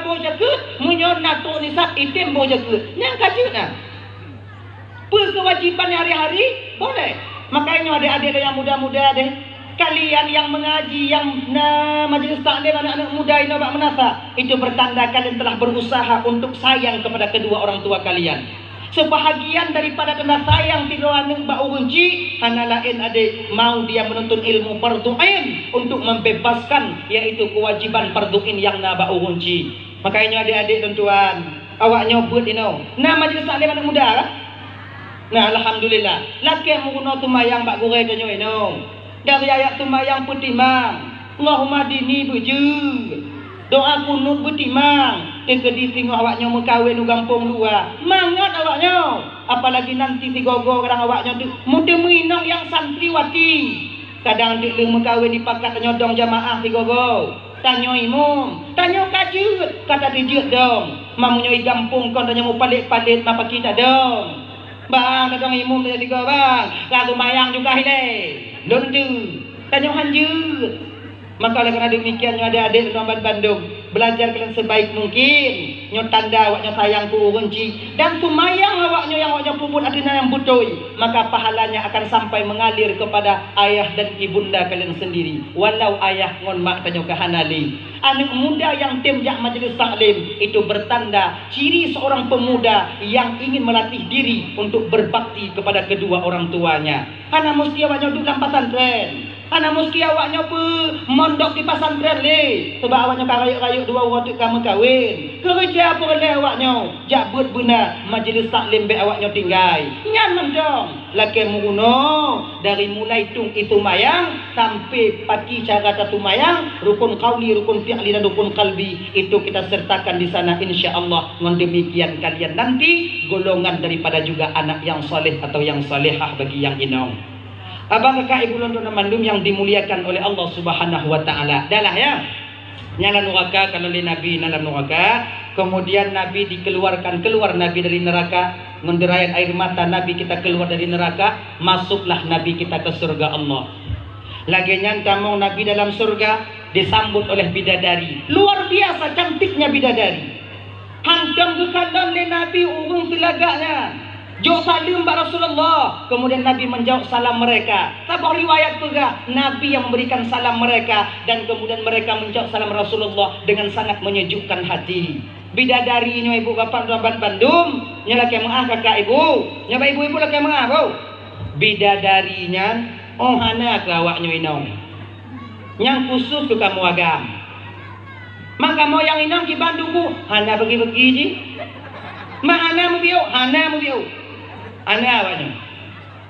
boh jakeuet, meunyoe na trok nisab, item boh jakeuet. Nyang ka jeuet na. Peue kewajiban hari-hari? Boleh. Makanya adek-adek yang muda-muda deh, kalian yang mengaji, yang na majelis taklim anak-anak muda inoe bak meunasah, itu bertanda kalian telah berusaha untuk sayang kepada kedua orang tua kalian. Sebahagian daripada tanda sayang sidroe aneuk bak ureueng chik hana laén adek, mau dia menuntut ilmu fardhu ain untuk membebaskan, yaitu kewajiban fardhu ain yang na bak ureueng chik. Makanya adek-adek tuan-tuan, awak nyoe beuet inoe. Na majelis taklim aneuk muda kan? Nah, alhamdulillah. Lakée meurunoe seumayang bak gurée tanyoe inoe. Dari ayat seumayang peutimang, Allahumma hdini beujeuet. Doa kunut beutimang. Teukeudi singoh awak nyoe meukawen u gampông luwa, mangat awak nyoe. Apalagi nanti sigoe-goe kadang awak nyoe teu-, meuteumui inong nyang santriwati. Kadang teuk lheueh meukawen dipakat tanyoe dong jamaah sigoe-goe. Tanyoe imum, tanyoe ka jeuet, ka tateujeuet dong. Ma meunyoe i gampông kon tanyoe mupalét-palét ma paki tadong. Bang, tadong imum tanyoe sigoe, bang. Ka seumayang juga ilée. Lôn teu. Tanyoe han jeuet. Maka oleh karena demikian, nyoe adek-adek lôn ban bandum, belajar kalian sebaik mungkin. Nyoe tanda awak nyoe sayang keu ureueng chik. Dan seumayang awak nyoe nyang awak nyoe peubuet ateueh nyang beutôi, maka pahalanya akan sampai mengalir kepada ayah dan ibunda kalian sendiri, walau ayah ngon mak tanyoe ka hana lé. Aneuk muda nyang tem jak majelis taklim, itu bertanda ciri seorang pemuda yang ingin melatih diri untuk berbakti kepada kedua orang tuanya. Hana musti awak nyoe duek lam pesantren. Hana musti awak nyoe peumondok di pesantren lé, sabab awak nyoe ka rayeuk-rayeuk dua uroe teuk ka meukawen. Keureuja peureulée awak nyoe jak beuet beuna majelis taklim bék awak nyoe tinggai. Nyan mantong lakée meurunoe dari mulai tueng i seumayang sampai paki cara taseumayang, rukun qauli, rukun fi'li dan rukun qalbi itu kita sertakan di sana, insya Allah. Ngon demikian kalian nanti golongan daripada juga anak yang saleh atau yang salehah bagi yang inong. Abang kakak ibu lôn tuan mandum yang dimuliakan oleh Allah Subhanahu wa Ta'ala. Dah lah ya. Nyan lam nuraka, kalau lé Nabi na lam nuraka, kemudian Nabi dikeluarkan, keluar Nabi dari neraka, menderayat air mata Nabi kita keluar dari neraka, masuklah Nabi kita ke surga Allah. Lagée nyan tamong Nabi dalam surga, disambut oleh bidadari. Luar biasa cantiknya bidadari. Hántom geukalon lé Nabi ureuëng teulagak nyan. Jok saleuem bak Rasulullah, kemudian Nabi menjawab salam mereka. Saboh riwayat peugah, Nabi yang memberikan salam mereka, dan kemudian mereka menjawab salam Rasulullah dengan sangat menyejukkan hati. Bidadari nyoe ibu bapak tuan bandum, nyoe lakée meuáh kakak ibu, nyoe bak ibu-ibu lakée meuáh, bu. Bidadari nyan, oh hana keu awak nyoe inong. Nyang khusus keu kamoe agam. Mak kamoe nyang inong kiban tuku, hana bagi-bagi jih. Mak hana mubiôk, hana mubiôk. Hana awaknyoe.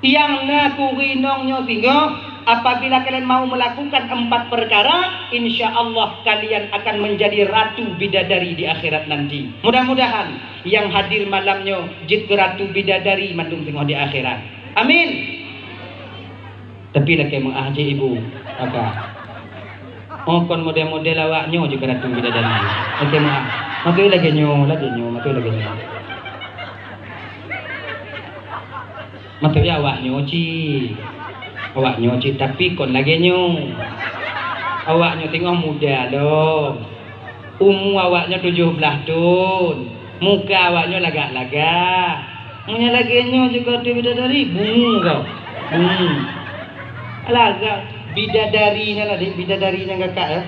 Nyang na keu ureuëng inong nyoe singoh, apabila kalian mau melakukan empat perkara, insya Allah kalian akan menjadi ratu bidadari di akhirat nanti. Mudah-mudahan nyang hadir malam nyoe jeuet keu ratu bidadari mandum singoh di akhirat. Amin. Tapi lakée meuáh jih ibu, maka. Oh, kon model-model awak nyoe jih keu ratu bidadari. Lakée meuáh. Maksud lagée nyoe, lagée nyoe, maksud lagée nyoe. Maksudnya awak nyoe cit. Awak nyoe cit, tapi kon lagée nyoe. Awak nyoe teungoh muda lom. Umu awak nyoe tujoh blaih thon, muka awak nyoe lagak-lagak. Meunyoe lagée nyoe jih keu bidadari, bungu kau. Bungu. Lagak bidadari nyan, adik, bidadari nyan kakak, ya.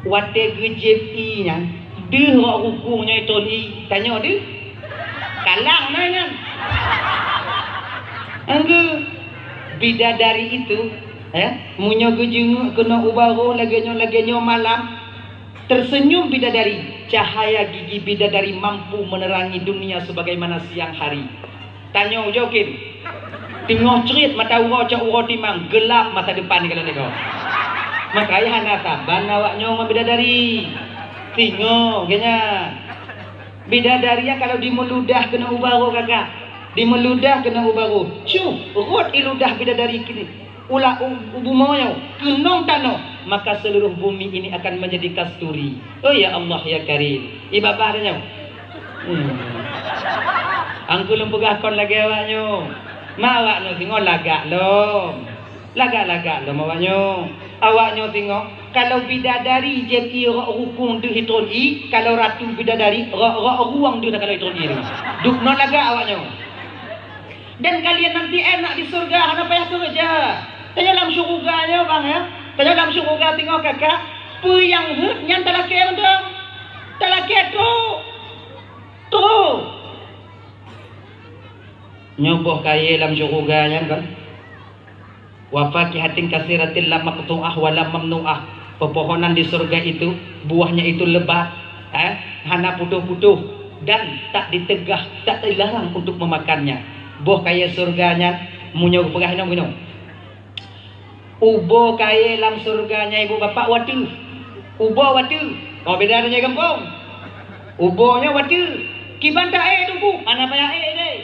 Watée geujieb ié nyan, deuh rot rukung nyoe itôn ié, tanyoe deuh. Kalang na nyan. Anggeu bidadari itu, ya, meunyoe geujeungeuk keunoe u barôh lagée nyoe, lagée nyoe malam, Tersenyum bidadari, cahaya gigi bidadari mampu menerangi dunia sebagaimana siang hari. Tanyoe ujoe kin, teungoh crit mata uroe cok uroe timang, geulap masa depan kalau niko. Makanya hana saban awak nyoe ngon bidadari. Singoh, geuh nyan. Bidadari nyan kalau dimeuludah keuneuk u baroe kakak. Dimeuludah keuneuk u baroe. Cuh, rhot i ludah bidadari kini. Ulah u, u bumoe nyoe, keunong tanoh, maka seluruh bumi ini akan menjadi kasturi. Oh ya Allah ya Karim. I babah dah nyoe. Hmm. Angku lôn peugah kon lagèe awak nyoe. Ma awak nyoe singoh lagak lom. Lagak-lagak lom awak nyoe. Awak nyoe singoh, kalau bidadari jeuet i rok rukung deuh itron i, kalau ratu bidadari rok, rok ruweueng deuh takalon itron i. Dubnoe lagak awak nyoe. Dan kalian nanti enak di surga, hana payah keureuja. Tanyoe lam syuruga nyoe bang ya. Tanyoe lam syuruga singoh kakak, peue nyang heuet nyan talakèe mantong. Talakèe trok. Trok. Nyoe boh kayèe lam syuruga nyan kan. Wa fakihatin katsiratin la maqtu'ah wa la mamnu'ah. Pepohonan di surga itu, buahnya itu lebat, eh, hana putôh-putôh dan tak ditegah, tak dilarang untuk memakannya. Boh kayèe surga nyan, meunyoe geupeugah inong-inong. Ubo kayèe lam surga nyan ibu bapak watèe. Ubo watèe. Oh, beda dengan gampông. Ubo nyoe watèe. Kiban ta ék teungku, hana payah ék deh.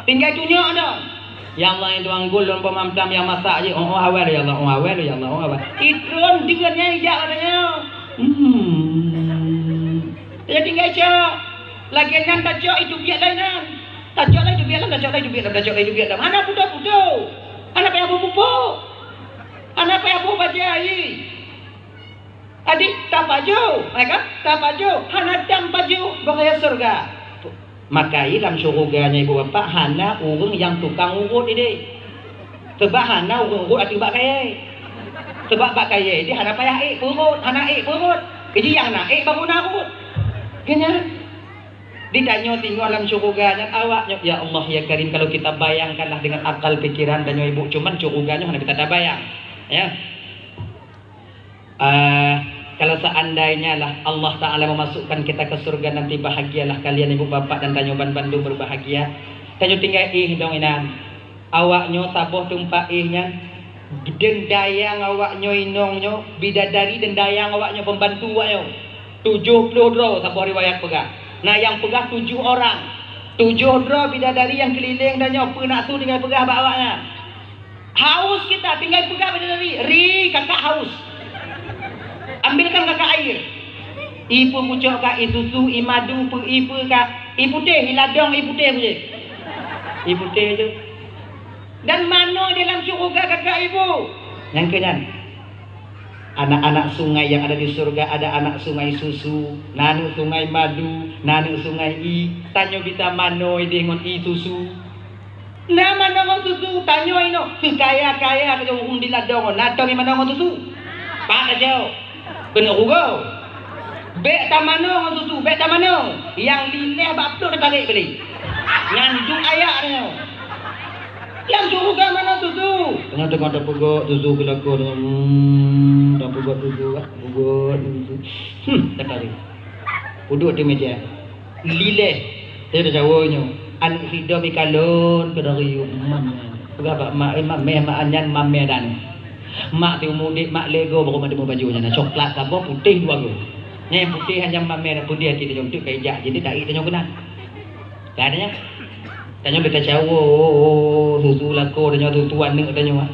Tinggai tunyok dah. Ya Allah, ya Tuhan, gulong pemamtam yang masak je. Oh, oh, awal ya Allah, oh, awal ya Allah, oh, awal. Itron dengan nyan ijak katanya. Hmm. Dia tinggai cok. Lagi nyan tacok itu biak lain nyan. Tacok lain itu biak lain, tacok lain itu biak lain, tacok lain itu biak lain. Hana puto-puto. Hana payah pupuk. Hana payah pupuk bajai. Adik, tapajoh, ya kan? Tapajoh, hana dam pajoh, bahaya surga. Maka i lam syuruga nyan ibu bapak hana ureueng nyang tukang urot ideh. Sebab hana ureueng urot ateueh bak kayèe. Sebab bak kayèe ideh hana payah ék peurot, hana ék peurot. Jadi nyang na ék baru na rot. Geuh nyan. Ditanyoe singoh lam syuruga nyan awak nyoe, ya Allah ya Karim, kalau kita bayangkanlah dengan akal pikiran tanyoe ibu, cuman syuruga nyoe hana kita tabayang. Ya. Ah, kalau seandainya lah Allah Ta'ala memasukkan kita ke surga nanti, bahagialah kalian ibu bapak dan tanyoe ban bandum berbahagia. Tanyoe tinggai éh dong inan. Awak nyoe saboh teumpat éh nyan, deundayang awak nyoe inong nyoe, bidadari deundayang awak nyoe, pembantu awak nyoe. Tujoh ploh droe saboh riwayat peugah. Na nyang peugah tujoh orang. Tujoh droe bidadari nyang keulileng tanyoe, peue nafsu tinggai peugah bak awak nyan. Haus kita, tinggai peugah bak diri, "Ri, kakak haus. Ambilkan kakak air." I peupucok ka, i susu, i madu, peu, i peu ka, i putéh, i ladong, i putéh pucok. I putéh tu. Dan manoe di lam syuruga kakak ibu. Nyang keu nyan. Anak-anak sungai yang ada di surga, ada anak sungai susu, na aneuk sungai madu, na aneuk sungai i. Tanyoe bisa manoe ideh ngon i susu. Na manoe ngon susu, tanyoe inoe. Seukaya-kaya tanyoe ureueng di ladong, na tom manoe ngon susu. Pat tanyoe. Keuneuk rugoe. Bèk tamanoe ngon susu, bèk tamanoe. Nyang lileh bak plôk tatarek beuléh. Nyan duek ayak tanyoe. Lam syuruga manoe susu. Tanyoe teungoh tapeugöt susu keu lakoe, hmm, tapeugöt susu, tapeugöt susu. Hmm, tatarek. Peuduek di meja. Lileh. Teuh teucawo nyoe. Aneuk sidom ikalon keu dari yub mam nyan. Peugah bak mak, "Eh, mak, meh mak nyan, mam meh dan." Mak siumu udép, mak lé goe baru mak teumé baju nyan. Coklat saboh, putéh dua goe. Nyan putéh hanya mam meh dan putéh hati tanyoe, teuk ka ijak jih, teuk taék tanyoe keunan. Ka tanyoe. Tanyoe teuh teucawo, susu lakoe tanyoe, susu aneuk tanyoe.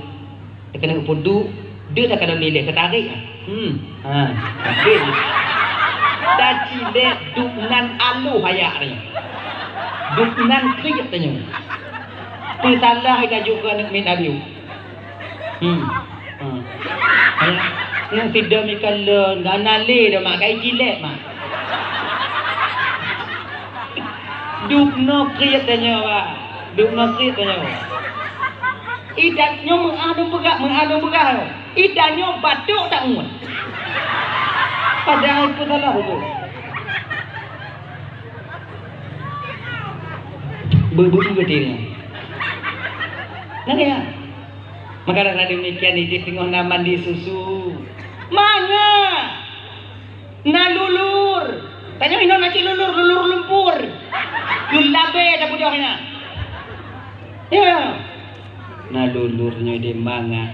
Teukeunong peuduek, deuh takalon lileh, keutarek, ah. Hmm. Ha, habéh. Tacilek duek nan aloh ayak tanyoe. Duek nan kriet tanyoe. Peusalah ita jok keu aneuk miet abiu. Hmm. Ha. Ayak. Nyoe sidom ikalon, hana lé dah mak, kai cilek mak. Dubnoe kriet tanyoe, bah. Dubnoe kriet tanyoe. Ita nyoe meu'ah lôn peugah, meu'ah lôn peugah nyoe. Ita nyoe batuk tak ngon. Padahai peue salah tu? Beu-beu geuti nyoe. Nah, ya. Maka dah demikian, ideh teungoh na mandi susu. Mangat! Na lulur. Tanyoe inoe na cit lulur, lulur lumpur. Geulabé tapeudong inan. Ya. Na lulur nyoe di mangat.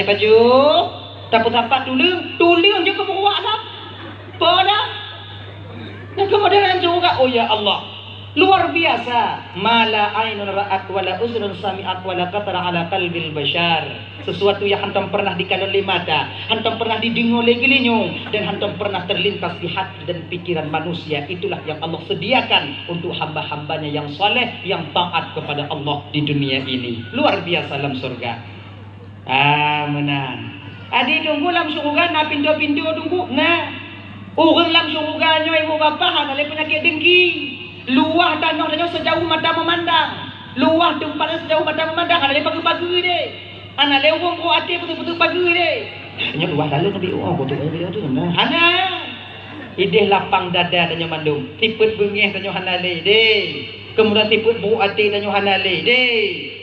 Pakai pajoh, tapeusapat tuleueng, tuleueng jeuet keu beuruak lam. Peue dah? Nyang keu model lam syeuruga, oh ya Allah. Luar biasa. Ma la ainun ra'at wa la uzunun sami'at wa la khatara ala qalbil bashar. Sesuatu yang hantom pernah dikalon lé mata, hantom pernah dideungoe lé geulinyueng, dan hantom pernah terlintas di hati dan pikiran manusia, itulah yang Allah sediakan untuk hamba-hamba-Nya yang saleh, yang taat kepada Allah di dunia ini. Luar biasa lam syeuruga. Ah, meunan. Jadi, Teungku, lam syeuruga na pintoe-pintoe, Teungku? Na. Ureuëng lam syeuruga nyoe, ibu bapak, hana lé peunyakét dengki. Luwah tanoh tanyoe sejauh mata memandang. Luwah teumpat sejauh mata memandang, hana lé pageue-pageue deh. Hana lé ureuëng beuruek até peuteuk-peuteuk pageue deh. Nyoe luwah tanoh tapi, oh, peuteuk pageue tu, nah. Hana. Ideh lapang dada tanyoe mandum. Tipet beungéh tanyoe hana lé deh. Keumudian tipet beuruek até tanyoe hana lé deh.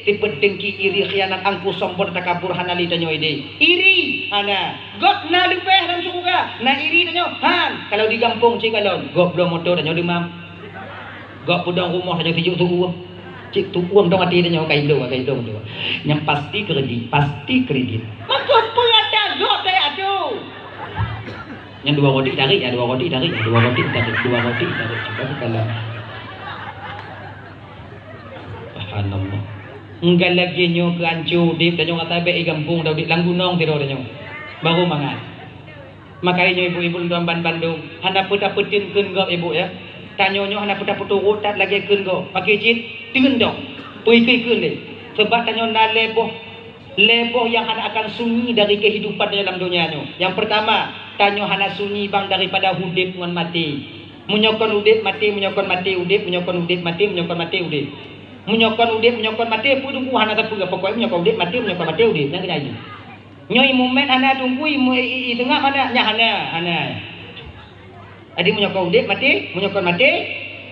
Tipet dengki, iri, khianat, angku, sombong, takabur hana lé tanyoe ideh. Iri hana. Gob na leubeh lam syeuruga, na iri tanyoe? Han. Kalau di gampông cit kalon, gob bloe moto tanyoe deumam. Gob peudong rumoh tanyoe sijuek tuuem. Cit tuuem dong até tanyoe, ka ilong, ka ilong tu. Nyang pasti kredit, pasti kredit. Maka peurata gob daya tu. Nyang dua roti tarik ya, dua roti tarik ya, dua roti tarik, dua roti tarik. Cuba kita lihat. Subhanallah. Enggak lagée nyoe keu anco udeb tanyoe, kata bék i gampông ta udeb lam gunong sidroe tanyoe. Baru mangat. Maka nyoe ibu-ibu lôn tuan ban bandum, hana peue tapeuteun kheun gob ibu ya. Tanyoe nyoe hana peue tapeuturot that lagée kheun gob. Pakri cit, teun dong. Peue kheun lé. Sebab tanyoe na lhée boh, lhée boh nyang hana akan sunyi dari kehidupan tanyoe lam donya nyoe. Nyang pertama, tanyoe hana sunyi bang daripada udeb ngon maté. Meunyoe kon udeb maté, meunyoe kon maté udeb, meunyoe kon udeb maté, meunyoe kon maté udeb. Meunyoe kon udeb, meunyoe kon maté, peue Teungku hana sapeue, pokoknya meunyoe kon udeb maté, meunyoe kon maté udeb. Nyang keunan jih. Nyoe imumet hana Teungku, imu-, i, i, i teungap hana, nyan hana, hana. Jadi meunyoe kon udeb maté, meunyoe kon maté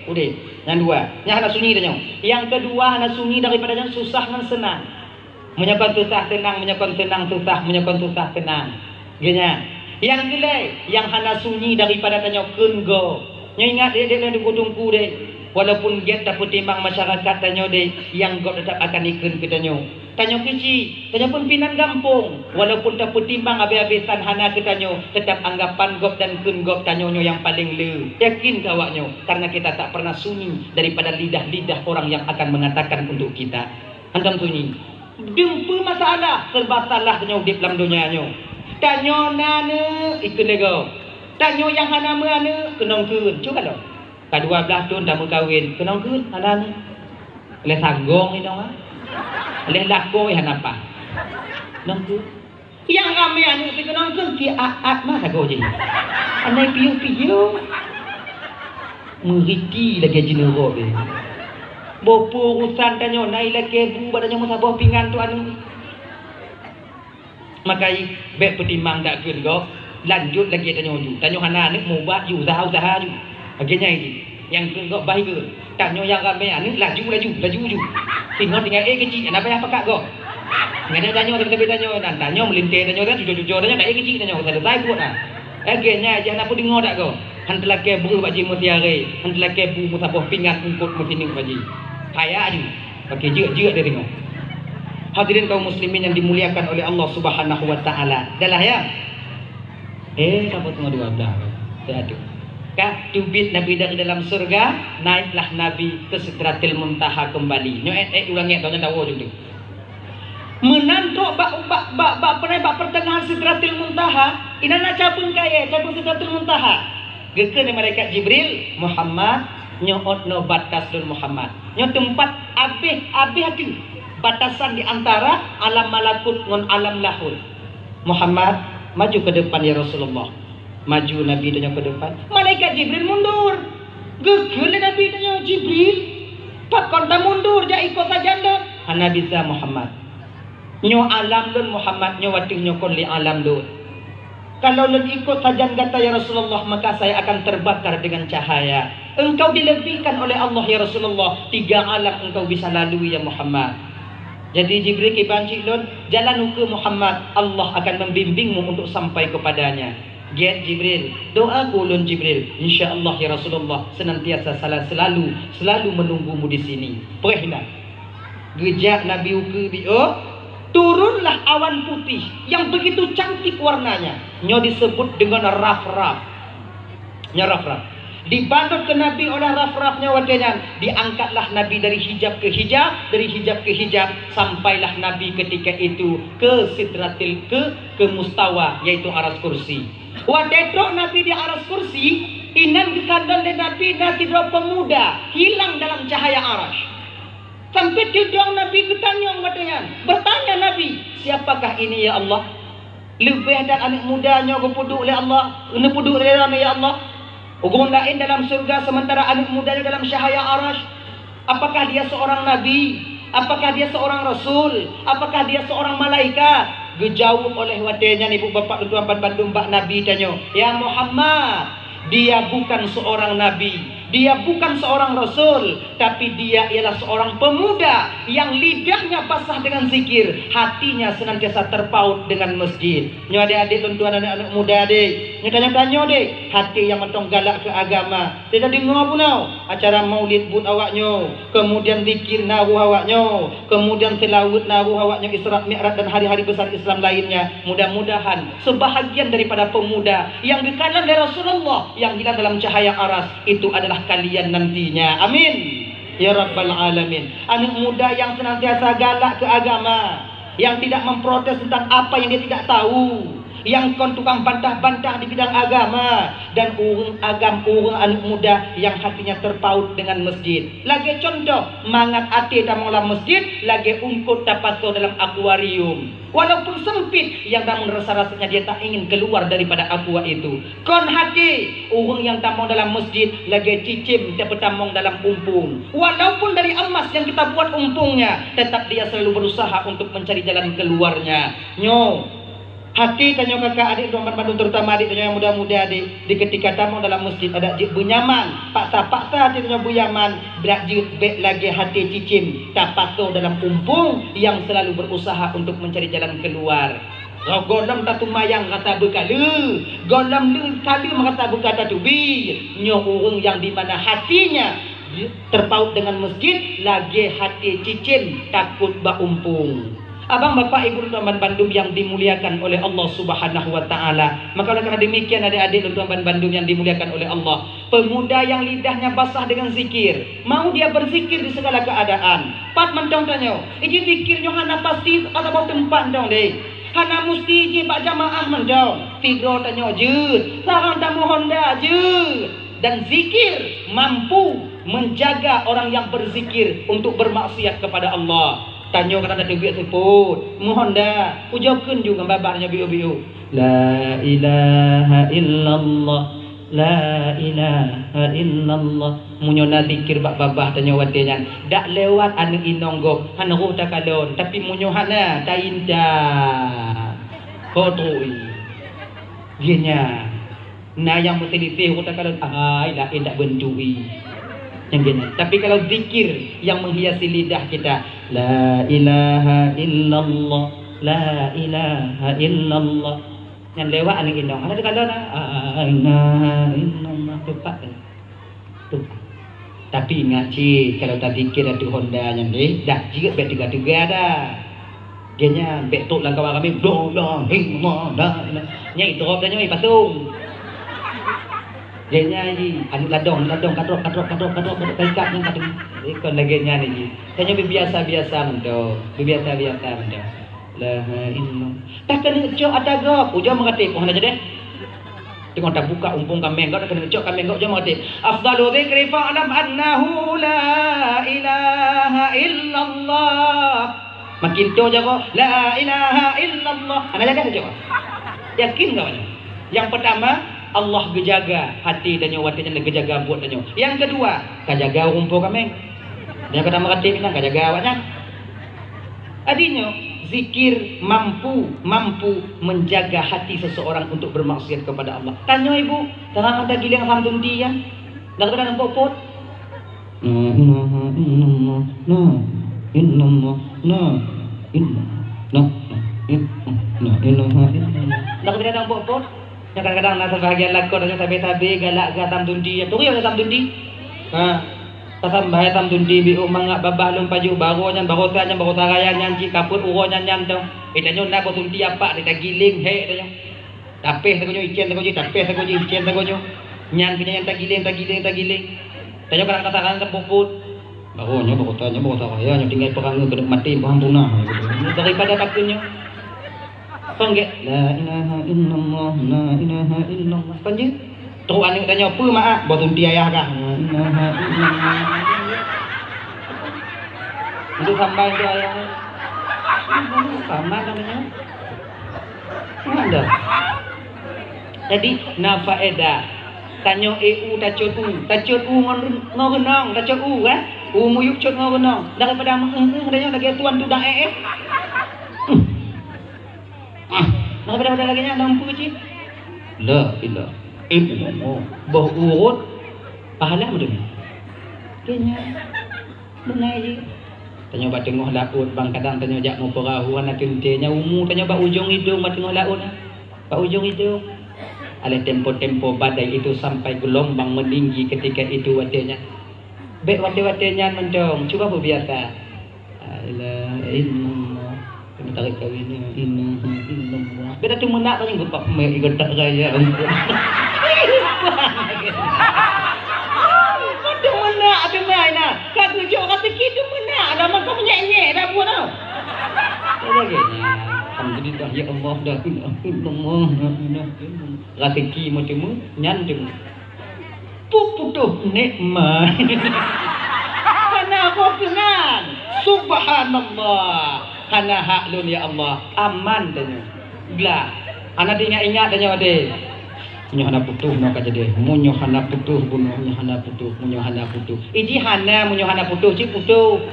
udeb. Nyang dua, nyan hana sunyi tanyoe. Nyang keudua hana sunyi daripada nyan susah ngon seunang. Meunyoe kon susah seunang, meunyoe kon seunang susah, meunyoe kon susah seunang. Geuhnyan. Nyang keulhée, nyang hana sunyi daripada tanyoe kheun gob. Nyoe ingat deh, deh, deh, Teungku-teungku deh. Walaupun gét tapeutimang masyarakat tanyoe deh, nyang gob teutap akan ikheun keu tanyoe. Tanyoe keuchik, tanyoe pun pinan gampông. Walaupun tapeutimang habéh-habéh tan hana keu tanyoe, teutap anggapan gob dan kheun gob tanyoe nyoe nyang paleng le. Yakin keu awak nyoe, karena kita tak pernah sunyi daripada lidah-lidah orang yang akan mengatakan untuk kita. Hantom sunyi. Dum peue masalah, serba salah tanyoe udeb lam donya nyoe. Tanyoe na aneuk, ikheun lé gob. Tanyoe nyang hana meuaneuk, keunong kheun. Cuba lom. Ka dua blaih thon tameukawen, keunong kheun, hana aneuk. Lhée sagong inong, ah. Lhée lakoe hana paih. Keunong kheun. Nyang ramé aneuk pih keunong kheun, ki at-at mah sagoe jih. Aneuk piôh-piôh. Meuriti lagée jineurok deh. Boh peue urusan tanyoe, na ilakée bu bak tanyoe meusaboh pingan tu aneuk. Maka bék peutimang dak kheun gob, lanjut lagée tanyoe ju. Tanyoe hana aneuk mubat ju, usaha-usaha ju. Lagée nyan jih. Nyang kheun gob bah ikheun. Tanyoe nyang ramé aneuk laju, laju, laju ju. Singoh tinggai éh keuchik, hana payah pakat gob. Nyan tanyoe, tapi tanyoe, dan tanyoe meulintée tanyoe, dan cucoe-cucoe tanyoe, dak éh keuchik tanyoe, selesai buet dah. Lagée nyan jih hana peudeungoe dak gob. Han teulakée breueh bak jih meusiaré, han teulakée bu meusaboh pingan eungkot meusineuk bak jih. Kaya ju. Pakai jeuet-jeuet dari nyoe. Hadirin kaum muslimin yang dimuliakan oleh Allah Subhanahu wa taala. Dah lah ya? Eh, dapat cuma dua belas. Saya tu. Ka teubiet Nabi dari dalam surga, naiklah Nabi ke Sidratil Muntaha kembali. Nyoe eh, eh ulang eh, tahu nyoe tahu juga. Meunan trok bak, bak, bak, bak, bak pertengahan Sidratil Muntaha, inan na cabeueng kayée, cabeueng Sidratil Muntaha. Geukheun lé malaikat Jibril, "Muhammad, nyoe ôt noe batas lôn Muhammad. Nyoe teumpat abéh-abéh ateueh, batasan di antara alam malakut ngon alam lahut. Muhammad, maju ke depan ya Rasulullah." Maju Nabi tanyoe ke depan. Malaikat Jibril mundur. Geukheun lé Nabi tanyoe, "Jibril, pakon tamundur jak iko sajan lôn?" "Hana bisa Muhammad." Nyoe alam lôn Muhammad, nyoe watèe nyoe kon lé alam lôn. Kalau lôn ikot sajan gata ya Rasulullah, maka saya akan terbakar dengan cahaya. Engkau dilebihkan oleh Allah ya Rasulullah, tiga alam engkau bisa lalui ya Muhammad. Jadi Jibril kiban cit lôn, jalan ukeue Muhammad, Allah akan membimbingmu untuk sampai kepadanya. Gét Jibril, doa keu ulôn Jibril, insya Allah ya Rasulullah senantiasa selalu, selalu menunggumu di sini. Preh na. Geujak Nabi ukeue bioe, turunlah awan putih yang begitu cantik warnanya. Nyoe disebut dengan raf-raf. Nyoe raf-raf. Dibalut keu Nabi oleh raf-raf nyoe watèe nyan, diangkatlah Nabi dari hijab ke hijab, dari hijab ke hijab, sampailah Nabi ketika itu ke Sidratil, ke, ke Mustawa, yaitu Aras Kursi. Watèe trok Nabi di Aras Kursi, inan geukalon lé Nabi na sidroe pemuda hilang dalam cahaya Arasy. Sampai teudong Nabi geutanyong watèe nyan. Bertanya Nabi, "Siapakah ini, ya Allah? Leubeh that aneuk muda nyoe geupeuduek lé Allah, neupeuduek lé Droeneuh, ya Allah. Ureueng laén dalam syeuruga sementara aneuk muda nyoe dalam cahaya Arasy. Apakah dia seorang nabi? Apakah dia seorang rasul? Apakah dia seorang malaikat?" Geujaweueb oleh watèe nyan ibu bapak lôn tuan ban bandum bak Nabi tanyoe, "Ya Muhammad, dia bukan seorang nabi, dia bukan seorang rasul, tapi dia ialah seorang pemuda yang lidahnya basah dengan zikir, hatinya senantiasa terpaut dengan masjid." Nyoe adék-adék lôn tuan, aneuk-aneuk muda deh, nyoe tanyoe-tanyoe deh, hati nyang mantong galak keu agama. Teudeungoe bunoe acara maulid buet awaknyoe, kemudian zikir na roh awaknyoe, kemudian seulaweuet na roh awaknyoe, Isra Mi'raj dan hari-hari besar Islam lainnya. Mudah-mudahan sebahagian daripada pemuda yang dikalon lé Rasulullah yang hilang dalam cahaya Arasy itu adalah kalian nantinya. Amin ya rabbal alamin. Aneuk muda yang senantiasa galak keu agama, yang tidak memprotes tentang apa yang dia tidak tahu, yang kon tukang bantah-bantah di bidang agama, dan ureueng agam, ureueng aneuk muda yang hatinya terpaut dengan masjid. Lagèe contoh, mangat até tamong lam masjid lagèe eungkôt tapasoe dalam akuarium. Walaupun sempit, yang namun rasa-rasanya dia tak ingin keluar daripada aqua itu. Kon hati, ureueng nyang tamong dalam masjid lagèe cicém tapeutamong dalam umpung. Walaupun dari emas yang kita buat umpungnya, tetap dia selalu berusaha untuk mencari jalan keluarnya. Nyoe, hati tanyoe kakak adék tuan ban bandum, terutama adék tanyoe nyang muda-muda adék, di ketika tamong dalam masjid adak jeuet beunyaman, paksa-paksa hati tanyoe beunyaman, adak jeuet bèk lagèe hati cicém tapasoe dalam umpung yang selalu berusaha untuk mencari jalan keluar. Gohlom taseumayang rasa beukaleue, gohlom le kaleue rasa beuka tateubiet. Nyoe ureueng nyang dimana hatinya terpaut dengan masjid lagèe hati cicém takot bak umpung. Abang, bapak, ibu, lôn tuan ban bandum yang dimuliakan oleh Allah Subhanahu wa Ta'ala. Maka oleh karena demikian, adék-adék lôn tuan ban bandum yang dimuliakan oleh Allah, pemuda yang lidahnya basah dengan zikir, mau dia berzikir di segala keadaan. Pat mantong tanyoe, iji zikir nyoe hana pasti ka saboh teumpat mantong deh. Hana musti jih bak jamaah mantong. Sidroe tanyoe jeuet, sarang tamu honda jeuet. Dan zikir mampu menjaga orang yang berzikir untuk bermaksiat kepada Allah. Tanyoe kadang tateubiet seupôt, meuhonda, ujoe kheun ju ngon babah nyoe biu-biu. La ilaha illallah, la ilaha illallah. Meunyoe na zikir bak babah tanyoe watèe nyan, dak lewat aneuk inong gob, hana roh takalon, tapi meunyoe hana, taintat. Ho trok i. Lagèe nyan. Na nyang meuseliseh, roh takalon, ai, laén dak beuntu i. Nyang lagèe nyan. Tapi kalau zikir yang menghiasi lidah kita, la ilaha illallah, la ilaha illallah. Nyan lewat aneuk inong. Hana takalon, la ilaha illallah. Tepat. Tuh. Tapi ingat cit, kalau tazikir ateueh honda nyan deh, dak jeuet bèk teuga-teuga dah. Lagèe nyan, bèk trok lam kawan ramè, "La ilaha illallah, la ilaha." Nyan idrop dah nyoe, ipasong. Lagèe nyan jih, aneuk ladong, ladong, kadrop, kadrop, kadrop, kadrop, kadrop, kaikap nyan kadrop. Kon lagèe nyan jih. Tanyoe biasa-biasa mantong, biasa-biasa mantong. La ilaha illallah. Takeuneuk cok ata gob, ujoe meukaté, oh, hana jadi. Teungoh tabuka umpung kaméng gob, takeuneuk cok kaméng gob, ujoe meukaté. Afdalu dzikri fa'lam annahu la ilaha illallah. Makin toe jaroe, la ilaha illallah. Hana jadi cok. Yakin kah nyoe? Yang pertama, Allah geujaga hati tanyoe watèe nyan, geujaga buet tanyoe. Yang kedua, ka jaga umpung kaméng. Nyang ka tameukaté meunan ka jaga awaknyan. Adinyoe, Zikir mampu, mampu menjaga hati seseorang untuk bermaksiat kepada Allah. Tanyoe ibu, tanang ada giléng asam tunti ya. Dak beuna nampak pot. La ilaha illallah, la illallah, la ilaha, la, la, la ilaha illallah. Dak beuna nampak pot. Nyan kadang-kadang na sebahagian lakoe tanyoe tabe-tabe galak keu asam tunti. Turi asam tunti. Ha. Tasam bahai asam tunti biôh mangat babah lom pajoh baroe nyan, baroe sa nyan, baroe sa raya nyan, cit kapeuet uroe nyan, nyan tong. Eh, tanyoe na boh tunti apak, tagiléng hék tanyoe. Tapéh sagoe nyoe, icén sagoe jih, tapéh sagoe jih, icén sagoe nyoe. Nyan keuh nyan tagiléng, tagiléng, tagiléng. Tanyoe kadang kata-kata kan puput. Baroe nyoe, baroe sa nyoe, baroe sa raya nyoe tinggai peurangui keuneuk maté, paham punah. Daripada takheun nyoe. Kon gét, la ilaha illallah, la ilaha illallah. Kon jeuet? Trok aneuk tanyoe, "Peue, Mak?" "Boh tunti ayah kah." La ilaha illallah. Untuk sampai untuk ayah. Sama katanya. Ada. Jadi, na faedah. Tanyoe, eh, u, tacot u. Tacot u ngon, ngon reunong, tacot u, eh. U muyueb cot ngon reunong. Daripada meu'euh-euh tanyoe lagèe tuan tudak, eh, eh. Hmm. Ah, nah, pada-pada lagèe nyan, lam peue cit? La ilaha illallah. Boh urot pahala meudeungoe. Keu nyan, beungai jih. Tanyoe bak teungoh laôt, bang kadang tanyoe jak meupeurahô hana teuntèe, nyan umu tanyoe bak ujông idông bak teungoh laôt nyan. Bak ujông idông. Alah tempo-tempo badai itu sampai geulumbang meninggi ketika itu watèe nyan. Bèk watèe-watèe nyan mantong, cuba peubiasa. La ilaha illallah. Kena tarik kawin ni. La ilaha illallah. Beda tu meunak tadi geupak mek ikut tak raya. Ampun. Kau tu meunak tu mai nah. Kau tu jok kata kita meunak. Dah makan nyek-nyek dah pun tau. Lagi. Alhamdulillah ya Allah dah. La ilaha illallah. La ilaha illallah. Rezeki macam nyan tu. Pu-, putôh nikmat. Hana roh keunan. Subhanallah. Hana hak lôn, ya Allah. Aman tanyoe. Glah. Hana teuingat-ingat tanyoe deh. Meunyoe hana putôh, nyoe ka jadi. Meunyoe hana putôh, bunoe nyoe hana putôh. Meunyoe hana putôh. Iji hana, meunyoe hana putôh, cit putôh.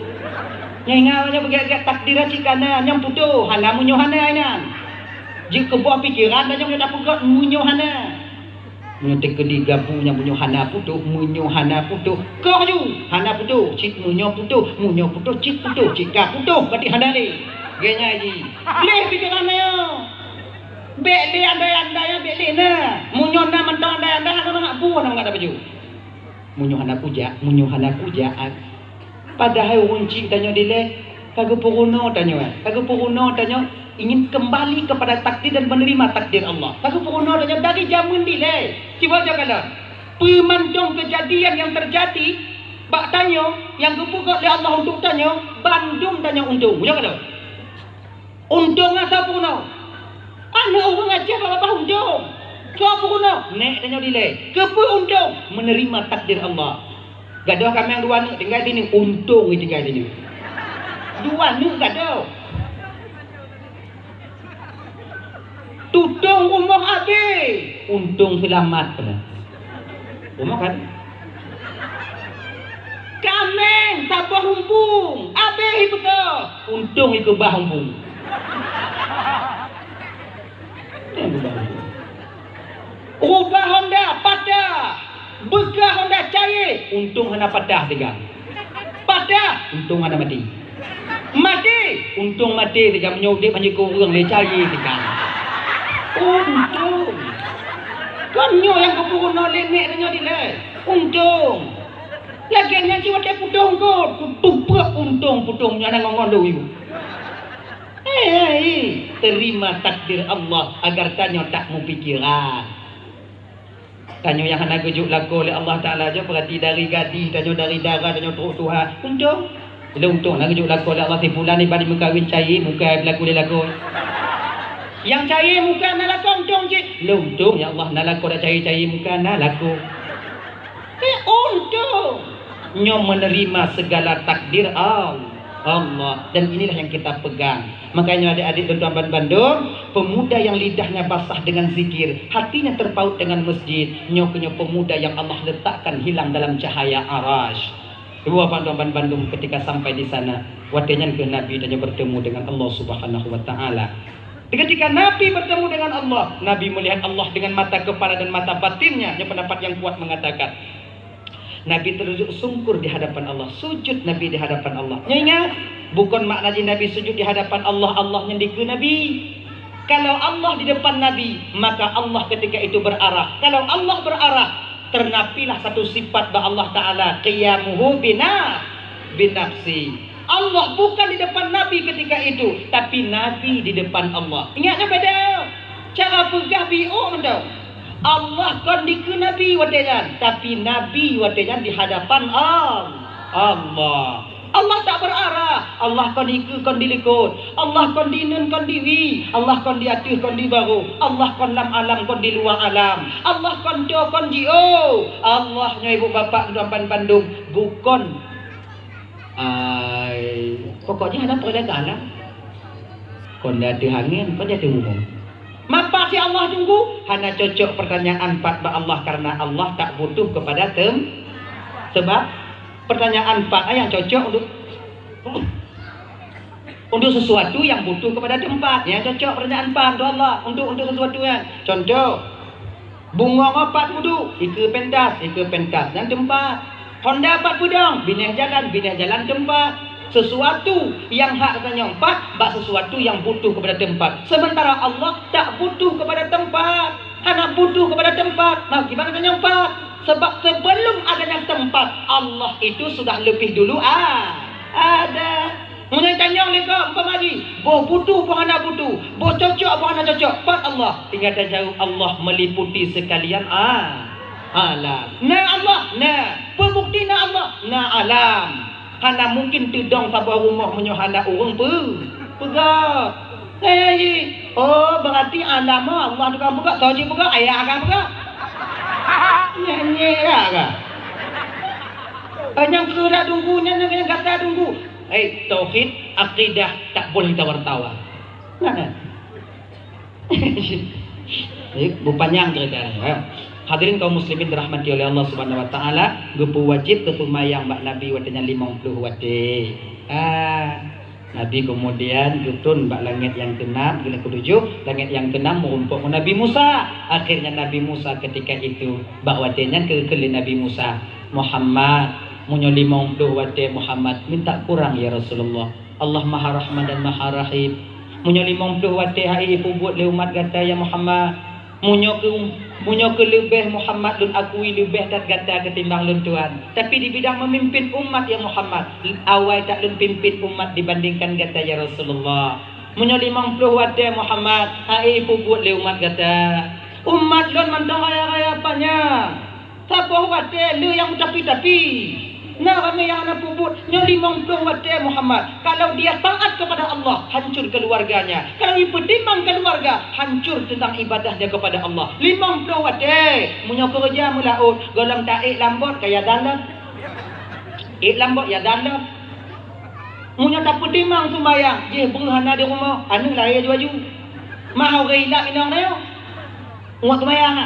Nyoe ingat nyoe beugiat-giat takdir cit kana, nyoe putôh. Hana meunyoe hana inan. Jeuet keu boh pikeran tanyoe nyoe tapeugöt meunyoe hana. Meunyoe teukeudi gapu nyang meunyoe hana putôh, meunyoe hana putôh, koh ju, hana putôh, cit meunyoe putôh, meunyoe putôh, cit putôh, cit ka putôh, berarti hana lé. Geuh nyan jih. Gleh pikeran nyoe. Bèk lé andai-andai, bèk lé na. Meunyoe na mantong andai-andai, hana mangat bu, hana mangat tapajoh. Meunyoe hana kujak, meunyoe hana kujak, ah. Padahai ureueng chik tanyoe dilèe ka geupeurunoe tanyoe, ka geupeurunoe tanyoe ingin kembali kepada takdir dan menerima takdir Allah. Ka geupeurunoe tanyoe dari jameun dilèe. Cuba jak kalon, peue mantong keujadian nyang teujadi bak tanyoe nyang geupeugöt lé Allah untuk tanyoe, bandum tanyoe untông. Jak kalon. Untông asa peurunoe. Aneuk ureueng aja babah untông. Soe peurunoe? Nèk tanyoe dilèe. Keupeue untông? Menerima takdir Allah. Gadôh kaméng dua neuk tinggai sineuk, untông tinggai sineuk. Dua neuk gadôh. Tutông rumoh abéh, untông seulamat keunoe. Rumoh kan? Kaméng saboh umpung, abéh ipeugah, untông ikeubah umpung. Untông ikeubah umpung. Rubah honda patah, beukah honda cair, untông hana patah teuga. Patah, untông hana maté. Maté, untông maté teuga, meunyoe udép hana keu ureueng lé cair teuga. Untông. Kon nyoe nyang geupeurunoe lé nèk tanyoe dilèe. Untông. Lagèe nyan cit watèe putôh eungkôt, kutupeuk untông putôh nyan ngon-ngon lôn. Hei, terima takdir Allah agar tanyoe tak meupikiran. Tanyoe nyang hana geujok lakoe lé Allah Taala, jeuet peurati dari gadih tanyoe, dari dara tanyoe trok tuha. Untông. Lé untông na geujok lakoe lé Allah, si fulan iban meukawen cair muka beulaku lé lakoe. Nyang cair muka na lakoe untông cit. Lé untông, ya Allah, na lakoe dak cair-cair muka na lakoe. Eh, untông. Nyoe menerima segala takdir Al-, Allah. Dan inilah yang kita pegang. Makanya adik-adik dan tuan bandum, pemuda yang lidahnya basah dengan zikir, hatinya terpaut dengan masjid, nyoe keuh nyoe pemuda yang Allah letakkan hilang dalam cahaya Arasy. Ibu bapak tuan bandum, ketika sampai di sana, watée nyan keuh Nabi tanyoe bertemu dengan Allah Subhanahu wa Ta'ala. Ketika Nabi bertemu dengan Allah, Nabi melihat Allah dengan mata kepala dan mata batinnya. Nyoe pendapat yang kuat mengatakan, Nabi terjun sungkur di hadapan Allah, sujud Nabi di hadapan Allah. Nyoe ingat, bukon makna jih Nabi sujud di hadapan Allah, Allah nyan dikeue Nabi. Kalau Allah di depan Nabi, maka Allah ketika itu berarah. Kalau Allah berarah, ternapilah satu sifat bak Allah Ta'ala, qiyamuhu bina-, binafsi. Allah bukan di depan Nabi ketika itu, tapi Nabi di depan Allah. Ingat nyoe beda. Cara peugah biôk mantong. Allah kon dikeue Nabi watée nyan, tapi Nabi watée nyan di hadapan Al-, Allah. Allah tak berarah. Allah kon dikeue kon dilikot. Allah kon di ineun kon di wie. Allah kon di ateueh kon di barô. Allah kon lam alam kon di luwa alam. Allah kon toe kon jiôh. Allah nyoe ibu bapak tuan bandum bukon. Ai, pokok jih hana peureulee keu alam. Kon di ateueh angén, kon di ateueh bumoe. Mapa si Allah tunggu? Hana cocok pertanyaan pat bak Allah karena Allah tak butuh kepada tem-, sebab pertanyaan pat nyang cocok untuk, untuk sesuatu yang butuh kepada tempat. Nyang cocok pertanyaan pat untuk Allah, untuk, untuk sesuatu nyan. Contoh, bungong pat peuduek, ikeue pentas, ikeue pentas nyan tempat. Honda pat peudong, binéh jalan, binéh jalan tempat. Sesuatu nyang hak geutanyoe pat bak sesuatu nyang butuh kepada tempat. Sementara Allah tak butuh kepada tempat. Hana butuh kepada tempat. Nah, gimana geutanyoe pat? Sebab sebelum adanya tempat, Allah itu sudah lebih dulu a-, ada. Meunyoe tanyong lé gob, umpama jih, boh butuh, boh hana butuh, boh cocok, boh hana cocok, pat Allah? Tinggai tajaweueb, Allah meliputi sekalian a-, alam. Na Allah, na. Peubukti na Allah, na alam. Hana mungkin teudong saboh rumoh meunyoe hana ureuëng peu-, peugah. Eh, oh, berarti alam Allah tukang peugah, soe jipeugah, ayah akan peugah. Nyan, nyan, ya, kan? Eh, nyang keurak tunggu, nyang, nyang, nyang gata tunggu. Eh, tauhid, akidah tak boleh tawar-tawar. Nah, nah. Eh, bupanyang cerita ni, ya. Hadirin kaum muslimin dirahmati oleh Allah Subhanahu wa Taala, geupeuwajib teuseumayang bak Nabi watée nyan limong ploh watée. Ah, Nabi keumudian geutron bak langét nyang keunam, geuleuh keutujoh, langét nyang keunam meurumpok ngon Nabi Musa. Akhirnya Nabi Musa ketika itu, bak watée nyan geukheun lé Nabi Musa, "Muhammad, meunyoe limong ploh watée Muhammad, minta kurang ya Rasulullah. Allah Maha Rahman dan Maha Rahim. Meunyoe limong ploh watée hai ipeubuet lé umat gata ya Muhammad, meunyoe keu, meunyoe keu leubeh Muhammad lôn akui leubeh that gata ketimbang lôn tuan. Tapi di bidang memimpin umat ya Muhammad, awai that lôn pimpin umat dibandingkan gata ya Rasulullah. Meunyoe limong ploh watée Muhammad, hai ipeubuet lé umat gata. Umat lôn mantong raya-raya panyang. Saboh watée le nyang tapi-tapi. Na ramé nyang hana peubuet, nyoe limong ploh watée Muhammad. Kalau dia taat kepada Allah, hancur keluarganya. Kalau ipeutimang keluarga, hancur tentang ibadahnya kepada Allah. Limong ploh watée, meunyoe keureuja meulaôt, gohlom taék lambot kaya dalam. Ék lambot ya dalam. Meunyoe tapeutimang sumbayang, jih breuh hana di rumoh, aneuk lahé aju-aju. Mah ureuëng ilak inong rayeuk. Umat seumayang, ha.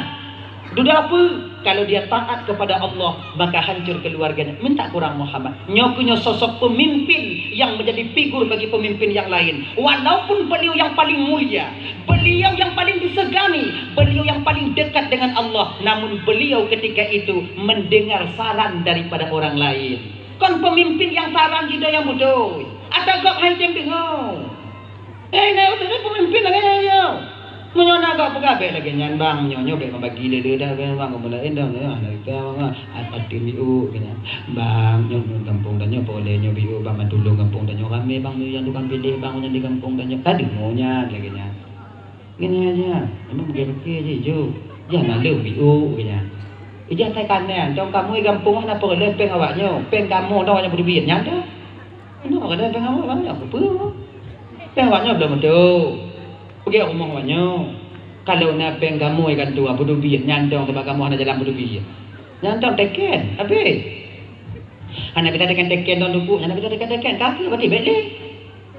Dudoe peue? Kalau dia taat kepada Allah, maka hancur keluarganya. Minta kurang Muhammad. Nyoe keuh nyoe sosok pemimpin yang menjadi figur bagi pemimpin yang lain. Walaupun beliau yang paling mulia, beliau yang paling disegani, beliau yang paling dekat dengan Allah, namun beliau ketika itu mendengar saran daripada orang lain. Kon pemimpin yang saran jih nyang beutôi. Ata gob hai tem deungoe. Eh, na beutôi pemimpin lagée nyan. Meunyoe na gob peugah bék lagée nyan, bang, meunyoe nyoe bék meubagi lé-lé dah, bang, kamoe laén dah, nyoe hana rita, bang, ah, até miôk keu nyan. Bang, nyoe, nyoe gampông tanyoe, peureulée nyoe biôk, bang, ban tulông gampông tanyoe ramé, bang, nyoe nyang tukang piléh, bang, nyang di gampông tanyoe. Ka deungoe nyan lagée nyan. Geuhnyan, geuhnyan, memang geupiké jih, jôk. Jah naleueng biôk, geuhnyan. Ijah that kamoe, dong kamoe gampông hana peureulée péng awaknyoe, péng kamoe dong awaknyoe peuteubiet nyan teuh. Hana peureulée péng awaknyoe, awaknyoe keupeue? Péng awaknyoe belom meutuek. Peugét rumoh awaknyoe. Kalau na péng kamoe kan tuha peuteubiet, nyan dong sabab kamoe hana jalan peuteubiet. Nyan dong teken, habéh. Hana bisa teken-teken dong duku, hana bisa teken-teken, ka keuh berarti bék lé.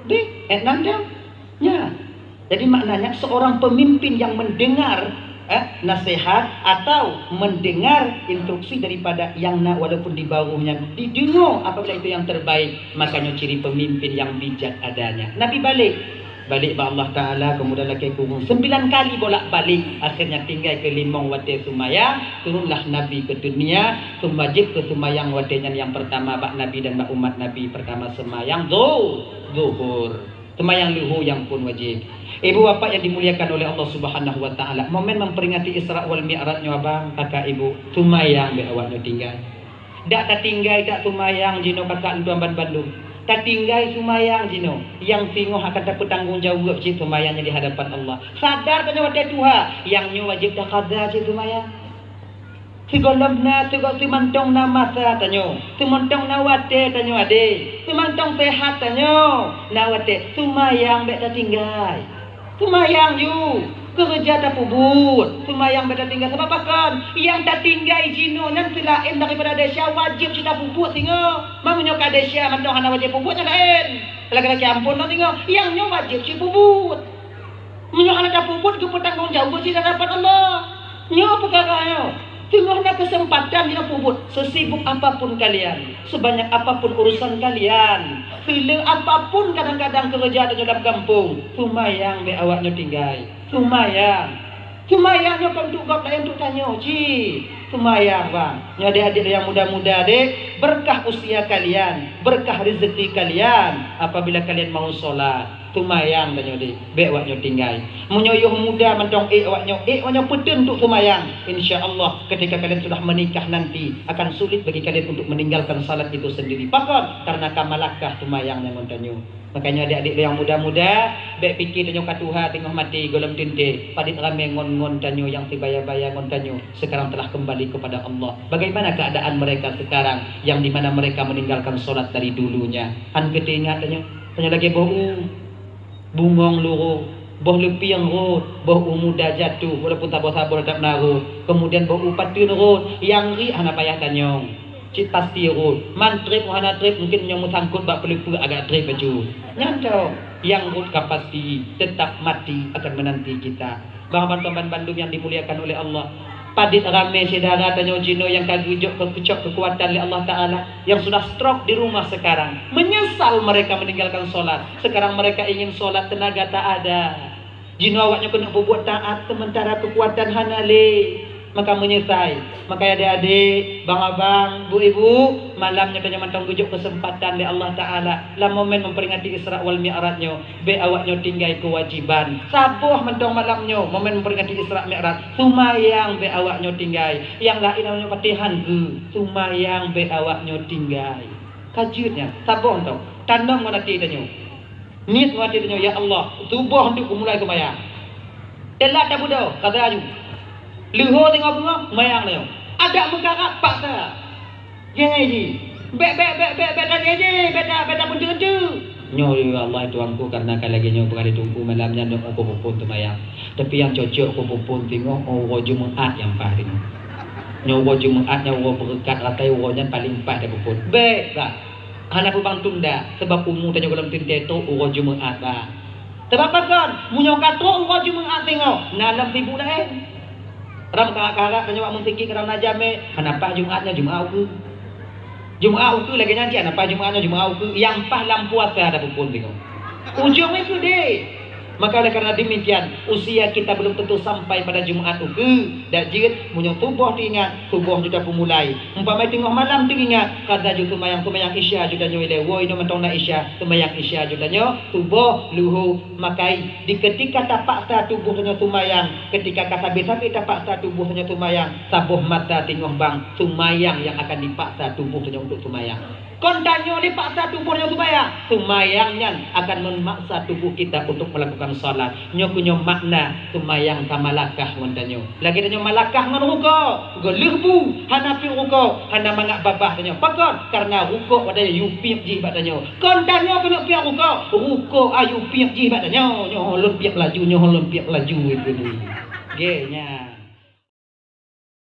Bék, eh, nyan dong. Nyan. Jadi maknanya seorang pemimpin yang mendengar eh, nasihat atau mendengar instruksi daripada yang na walaupun di bawah nyan, dideungoe apabila itu yang terbaik, maka nyoe ciri pemimpin yang bijak adanya. Nabi balek, balek bak Allah Taala, kemudian lakée kureueng sembilan kali bolak-balik, akhirnya tinggai keu limong watée seumayang, turunlah Nabi ke dunia, seumajib keu seumayang watée nyan yang pertama bak Nabi dan bak umat Nabi pertama seumayang Zu-, Zuhur. Seumayang leuhô nyang phon wajéb. Ibu bapak yang dimuliakan oleh Allah Subhanahu wa Taala, momen memperingati Isra wal Mi'raj nyoe abang, kakak ibu, seumayang bék awak nyoe tinggai. Dak tatinggai dak seumayang jinoe kakak lôn tuan ban bandum. Tatinggai seumayang jinoe, nyang singoh akan tapeutanggong jaweueb cit seumayang nyan di hadapan Allah. Sadar tanyoe watée tuha, nyang nyoe wajéb taqadha cit seumayang. Sigohlom na, sigo-, simantong na masa tanyoe, simantong na watée tanyoe adé, simantong seuhat tanyoe na watée, seumayang bék tatinggai. Seumayang ju, keureuja tapeubuet, seumayang bék tatinggai. Sabab pakon? Nyang tatinggai jinoe nyan seulaén daripada desya wajéb cit tapeubuet singoh. Meunyoe ka desya mantong hana wajéb peubuet nyan laén. Lagée-lagée amphon nyoe singoh, nyang nyoe wajéb cit peubuet. Meunyoe hana tapeubuet, geupeutanggong jaweueb cit di hadapan Allah. Nyoe peukara nyoe. Teungoh na keuseumpatan jinoe peubuet, sesibuk apapun kalian, sebanyak apapun urusan kalian, seulé apapun kadang-kadang keureuja tanyoe lam gampông, seumayang bék awak nyoe tinggai. Seumayang. Seumayang nyoe kon untuk gob laén, untuk tanyoe cit. Seumayang, bang. Nyoe adék-adék nyang muda-muda, dek, berkah usia kalian, berkah rezeki kalian apabila kalian mau sholat. Seumayang tanyoe deh, bék awak nyoe tinggai. Meunyoe yoh muda mantong ék awak nyoe, ék awak nyoe peuteun untuk seumayang. Insya Allah, ketika kalian sudah menikah nanti, akan sulit bagi kalian untuk meninggalkan salat itu sendiri. Pakon? Karena ka malakah seumayang nyan ngon tanyoe. Makanya adik-adik yang muda-muda, bék pike tanyoe ka tuha teungoh maté gohlom teuntée, padit ramé ngon-ngon tanyoe nyang sibaya-baya ngon tanyoe sekarang telah kembali kepada Allah. Bagaimana keadaan mereka sekarang yang di mana mereka meninggalkan salat dari dulunya? Han geuteuingat tanyoe, tanyoe lagée boh u. Bungong lurot, boh leupieng rot, boh u muda jatuh, walaupun saboh-saboh teutap na rot. Kemudian boh u pateuen rot, nyang riek hana payah tanyong. Cit pasti rot. Man treb hana treb, mungkin nyang meusangkot bak peuleupeuk agak treb bacut. Nyan cok, nyang rot ka pasti, tetap mati akan menanti kita. Bang, ban, ban, bandum yang dimuliakan oleh Allah. Padit ramé syedara tanyoe jinoe nyang ka geujok keu-, keucok keukuatan lé Allah Taala, yang sudah stroke di rumah sekarang. Menyesal mereka meninggalkan sholat. Sekarang mereka ingin sholat, tenaga tak ada. Jinoe awak nyoe keuneuk peubuet taat, sementara keukuatan hana lé. Maka meunyeusai. Maka ya adik-adik, bang abang, bu ibu, malam nyoe tanyoe mantong geujok keuseumpatan lé Allah Taala lam momen memperingati Isra wal Mi'raj nyoe. Bék awak nyoe tinggai keuwajiban. Saboh mantong malam nyoe, momen memperingati Isra Mi'raj. Seumayang bék awak nyoe tinggai. Nyang laén awak nyoe patéh han geu. Seumayang bék awak nyoe tinggai. Ka jeuet nyan. Saboh mantong. Tanom ngon até tanyoe. Niet ngon até tanyoe, "Ya Allah, suboh untuk kumulai seumayang." Teulat tabeudôh, ka laju. Leuhô teungoh beungoh, seumayang tanyoe. Adak meukarab paksa. Jai jih. Bék, bék, bék, bék, bék tanyong jih, bék ta-, bék tapeunteu-nteu. Nyoe, ya Allah, Tuhanku, karena ka lagée nyoe beurali teungku malam nyan, nyoe aku peuphon seumayang. Tapi nyang cocok aku peuphon teungoh, oh, uroe Jumaat nyang paih teungoh. Nyoe uroe Jumaat, nyoe uroe beureukat, ratai uroe nyan paleng paih tapeuphon. Bék, bah. Hana peubang tunda, sabab umu tanyoe gohlom teuntée trok uroe Jumaat, bah. Sabab pakon, meunyoe ka trok uroe Jumaat teungoh, na lom sibuk laén. Ram ka-, karab tanyoe bak meuseujid, kadang na jamé, hana paih Jumaat nyoe Jumaat ukeue. Jumaat ukeue lagée nyan cit, hana paih Jumaat nyoe Jumaat ukeue, nyang paih lam puasa tapeuphon teungoh. Ujong nyan keudeh. Maka oleh karena demikian, usia kita belum tentu sampai pada Jumaat ukeue. Dak jeuet, meunyoe suboh teuingat, suboh ju tapeumulai. Umpama teungoh malam teuingat, ka laju seumayang, seumayang Isya ju tanyoe ilée. Woe, inoe mantong na Isya, seumayang Isya ju tanyoe, suboh, leuhô, makai. Di ketika tapaksa tuboh tanyoe seumayang, ketika ka sabe-sabe tapaksa tuboh tanyoe seumayang, saboh masa teungoh bang, seumayang nyang akan dipaksa tuboh tanyoe untuk seumayang. Kon tanyoe lé paksa tuboh nyoe seumayang. Seumayang nyan akan meumaksa tuboh kita untuk melakukan salat. Nyoe keuh nyoe makna seumayang ka malakah ngon tanyoe. Lagée tanyoe malakah ngon rukok. Geuleuh bu, hana piep rukok, hana mangat babah tanyoe. Pakon? Karena rukok watée yue piep jih bak tanyoe. Kon tanyoe keuneuk piep rukok, rukok ayue piep jih bak tanyoe. Nyoe lôn piep laju, nyoe lôn piep laju. Gée nyan.